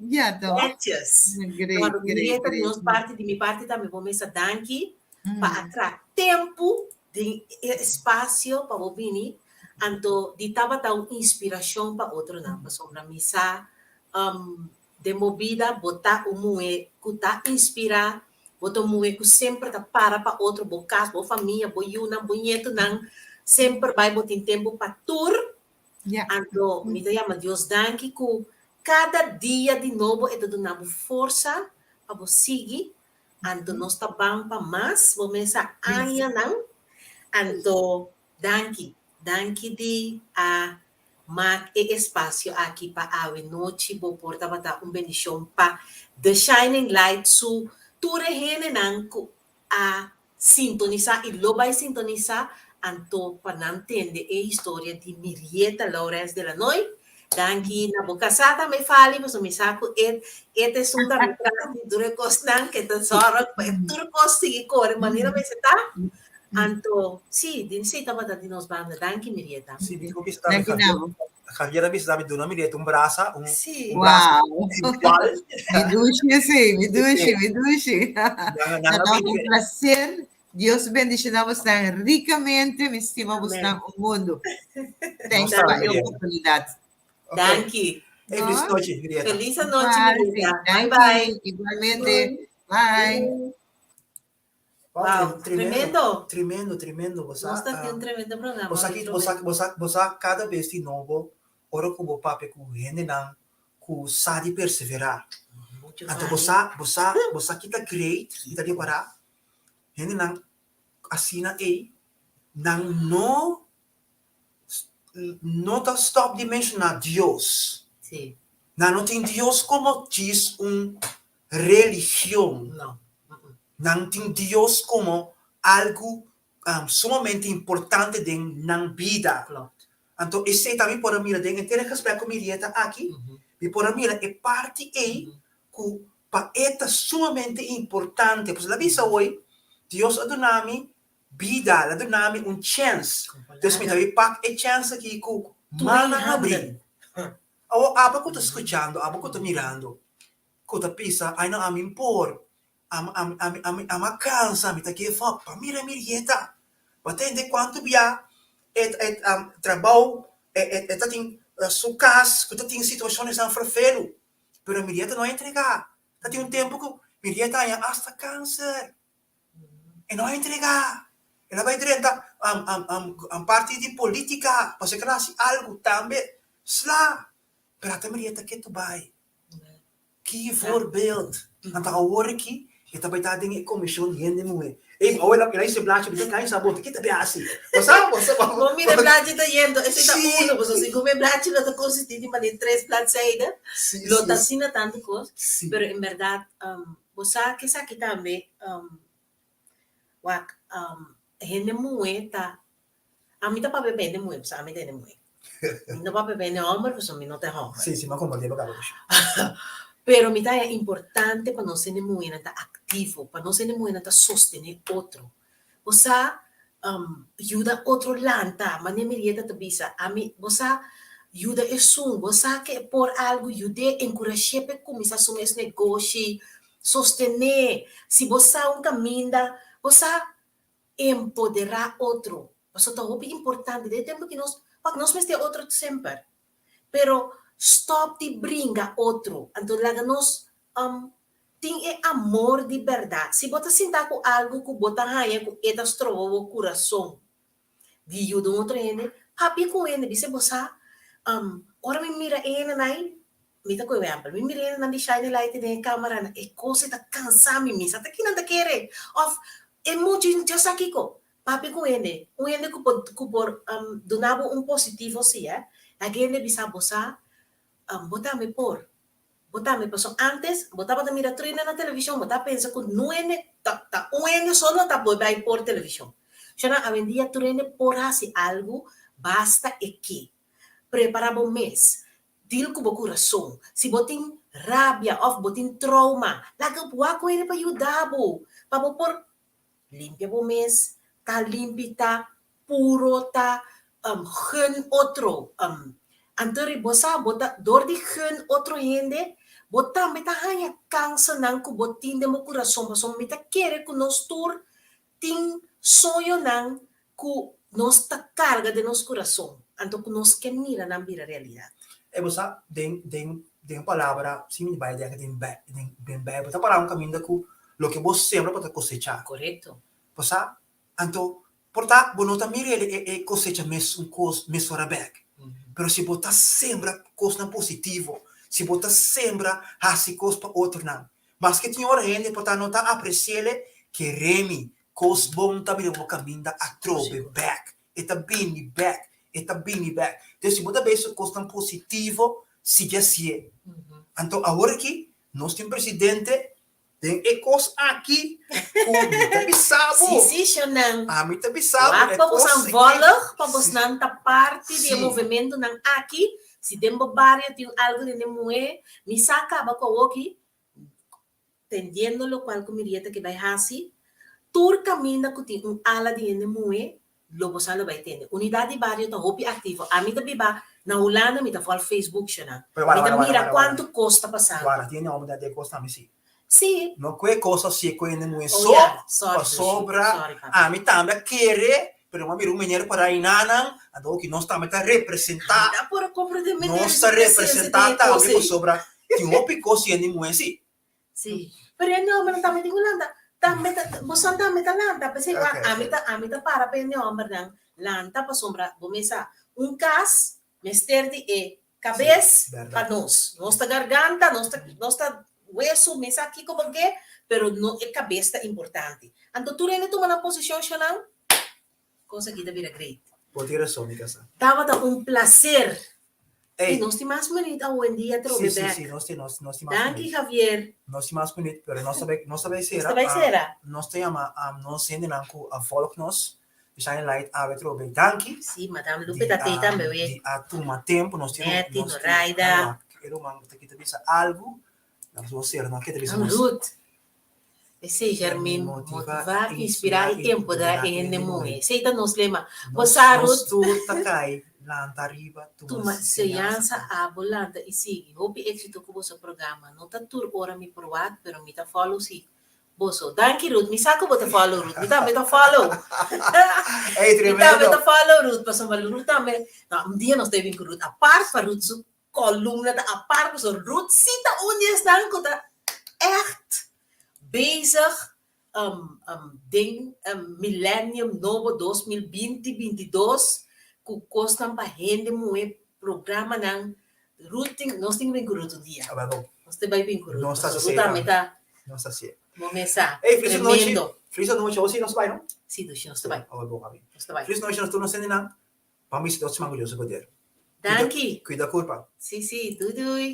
Ja, toch? Netjes. Great, Bueno, great, Mirieta, di great. nos parti, di mi parti tambe bo mesa danki pa atra tempu den e espacio pa bo bini, anto di tabata un inspiracion pa otronan, pasobra mi sa den bo bida bo ta un muhe cu ta inspira, bo ta un muhe cu semper ta para pa otro, bo cas, bo famia, bo yunan, bo ñetonan, semper bay bo tin tempo pa tur, anto mi ta yama Dios danki cu cada dia di nobo e ta duna bo forsa pa bo sigui. Anto nos ta ban pa mas, bo mesa añanan. Anto danki, danki di a mak e espasio aki pa awe nochi bo por tabata un bendishon pa The Shining Light su tur e hendenan ku a sintonisá i lo bai sintonisá anto pa nan tende e historia di Mirieta Laurens de Lanoy. Danki na bo kasá tambe Fali pasobra mi sa ku e e ta esun tambe tras di tur e kosnan ke ta sòrg pa e tur kos sigui kore manera mester ta. Anto si, di esei tabata di nos banda. Danki Mirieta. Si, mi ku bisa tambe Danki na bo. Javier a bisa tambe duna Mirieta un brasa, un Si. un brasa Wow. virtual. Mi dushi esei, mi dushi, mi dushi. Nan nan a Ta un bini placer. Dios bendiciona bosnan ricamente, mi stima bosnan un mundo. Thanks Nos pa tambe, e Mirieta. oportunidad. Ok. Danki. Hey, feliz No? nochi, Mirieta. Feliz anochi Bye, Mirieta. Bye danki. bye. Igualmente. Bye. Wow, Wow, tremendo. tremendo. Tremendo, tremendo. Bo sa, Nos ta tin un tremendo programa bo sa hoy, ki, bo sa, Robert. bo sa, bo sa kada bes di nobo ora ku bo papia ku hendenan ku sa di perseverá. Mucho Anto bo vale. sa, bo sa, bo sa ki ta great, ki ta ripará, hendenan asina ei, nan no, no ta stòp di menshoná Dios. Sí. Nan no tin Dios komo djis un religion. No. Nan tin Dios komo algu sumamente importante den nan bida. Klopt. Anto esei tambe mi por a mira den henter e gesprek ku Mirieta aki, mi por a mira e parti ei ku pa e ta sumamente importante. Pasobra el a bisa hoy, Dios a duna mi bida, el a duna mi un chèns. Dus mi ta bin pak e chèns aki ku mannan habrí. Awor abo ku ta skuchando, abo ku ta mirando, ku ta bisa, Ai no, ami por, ami, ami, ami, ami, ami a kansa, mi ta give up. Pa mira Mirieta, bo a tende kuantu bia e, e trabou, e, e, e ta tin su kas ku ta tin situashonnan ferfelu, pero Mirieta no a entregá. Ta tin un tempu ku Mirieta haña asta kanser. E no a entregá. El a bai drenta parti di polítika pasobra e ker hasi algu tambe sla. Pero ata Mirieta ketu bai. Ki voorbeeld! Anto awor aki e ta bai ta den e komishon di hende muhé. Ey, awor el a hisa e blachi, mi ta kai sa bo, ki ta bai hasi? Bo sa, bo sa, Bo mira e blachi ta yendo, esei ta Sí. uno, pasobra segun e blachi lo ta konsistí di manera tres bladzijden, Sí, lo ta sí, asina tantu kos, sí. pero en bèrdat bo sa ke esaki tambe, wak, hende muhé ta Ami ta papia pa hende muhé, pasobra ami ta hende muhé. Mi no papia pa hende hòmber, pasobra mi no ta hòmber. Sí, sí, mi a komprendé bo kaba kushé. Pero mi ta haña importante pa nos hende muhénan ta aktivo, pa nos hende muhénan ta sostené otro. Bo sa, yuda otro lanta, manera Mirieta ta bisa, ami, bo sa, yuda esun, bo sa ke e por algu, yud'é, enkurash'é pa e kuminsá su mes negoshi, sostené. Si bo sa un kaminda, bo sa, Empoderá otro. Pasobra ta hopi importante den e tempu ki nos, wak, nos mester otro semper, pero stòp di bringa otro. Anto laga nos tin e amor di bèrdat. Si bo ta sinta ku algu ku bo ta haña ku e ta stroba bo kurason di yuda un otro hende, papia ku un hende, bisa bo sa, ora mi mira e hendenan ei, Mi ta koe wèmpel. Mi mira hendenan di shine light den e kameranan, e kos ei ta kansa mi. Mi sa ta kinan ta kere. Òf e mucha dja sa kiko. Papia ku hende. Un hende ku por ku por duna bo un positivo si eh. Laga hende bisa bo sa bo tambe por. Bo tambe pasobra antes bo tabata mira tur hende na televishon bo ta pensa ku no hende ta ta un hende so no ta por bai por televishon. Shona awendia tur hende por hasi algu basta e ke. Prepara bo mes. Deal ku bo kurason. Si bo tin rabia òf bo tin trouma laga wak ku hende pa yuda bo pa bo por Limpia bo mes, ta limpi, ta puro, ta gun otro. Anto ri bo sa bo ta dor di gun otro hende, bo tambe ta haña kansanan ku bo tin den bo kurason pasobra mi ta kere ku nos tur tin soñonan ku nos ta karga den nos kurason, anto ku nos ke mira nan bira realidat. E bo sa den den den palabra si mi bai den den den den Bijbel ta para un kaminda ku loke bo sembra bo ta kosechá. Korekto. Bo sa? Anto por ta bo no ta mira e e kosecha mesun kos mesora bèk. Pero si bo ta sembra kosnan positivo, si bo ta sembra hasi kos pa otronan, maske tin ora hende por ta no ta apresi'e, kere mi, Kos bon ta bini bo kaminda atrobe bek. E ta bini bek, e ta bini bek. Entonces si bo ta bes kosnan positivo, sigui hasié. Anto awor aki nos tin presidente den e kos aki ku mi ta bisa bo. Sí, sí, shonnan. Ami ta bisa bo. Wak pa bosan volg, pa bosnan ta parti di e movementonan aki. Si den bo bario tin algu den e muhé, mi sa kaba ku awoki Tendiendo lokual ku Mirieta ke bai hasi, tur kaminda ku tin un ala di hende muhé, lo bo sa lo bai tende. Unidat di bario ta hopi aktivo. Ami ta biba na Hulanda, mi ta vòlg Facebook shona. Pero wara, Mi ta wara, mira wara, wara. kuantu kos ta pasando. Wara, tin hende hòmber ta den kos tambe si. Sí. No ku e kos así ku hende muhé Oh so, ya, sorry Dushi, pasobra sorry papi. ami tambe a kere, pero mi a mira un meneer por ahí nanan, anto oki nos tambe ta representá, Ami ta por a komprendé meneer nos su ta presensia representá den e tambe kos ei. pasobra tin hopi kos di hende muhé si. Sí, pero e hombernan tambe tin ku lanta. Tambe ta, boso tambe ta lanta. P'esei wak, Okay, ami okay. ta, ami ta para pa e hombernan lanta pasobra bo mes sa, un kas mester di e kabes Sí, pa bèrdat. nos. Nos ta garganta, nos ta, nos ta wesu, mi sa kiko bo ke, pero no e kabes ta importante. Anto tur hende tuma nan posishon shonnan, kos aki ta bira great. Bo tin rason, mi kasá. Tabata un placer Ey. Y nos tin mas minuut awendia trobe Sí, sí, bek. sí, nos tin, nos, nos tin mas Danki minuut. Javier. Nos tin mas minuut, pero nos ta bai, nos ta bai Nos sera. ta bai sera. Nos ta yama nos hendenan ku a volg nos, di Shine Light awe trobe. Danki. Sí, Madame Lupe ta tei tambe we. Di a tuma tempu, nos tin, Netty, nos tin, Noraida. e ruman ta kita bisa algu, nos lo sera, no kita bisa Am nos. Ruth. Esei Jermin, motivá, inspirá i empoderá e hende muhé. Esei ta nos lema. Bo sa Ruth. Nos tur ta kai, lanta riba, tuma enseñansa abo lanta i sigui. Hopi éxito ku boso programa. No ta tur ora mi por wak, pero mi ta follow si boso. Danki Ruth, mi sa ku bo ta follow Ruth. Mi tambe ta follow. Ey, Mi tremendo. tambe ta follow Ruth, pasobra Ruth tambe, no, un dia nos ta bin ku Ruth apart pa Ruth su Columna ta apart pasobra Ruth si ta un di esnan cu ta echt bezig den millennium nobo 2020 bintidos cu cosnan pa hende muhe programanan Ruth tin nos tin bin cu Ruth un dia nos ta bay bin cu Ruth pasobra Ruth tambe ta bo mes sa tremendo. Felis anochi awo si nos ta bay no? Si dushi nos ta bay nos ta bay. Felis anochi nos tur nos hendenan. Ban bishita otro siman ku Dios su poder. Danki. Kuida kurpa. Sí, sí. Doei doei.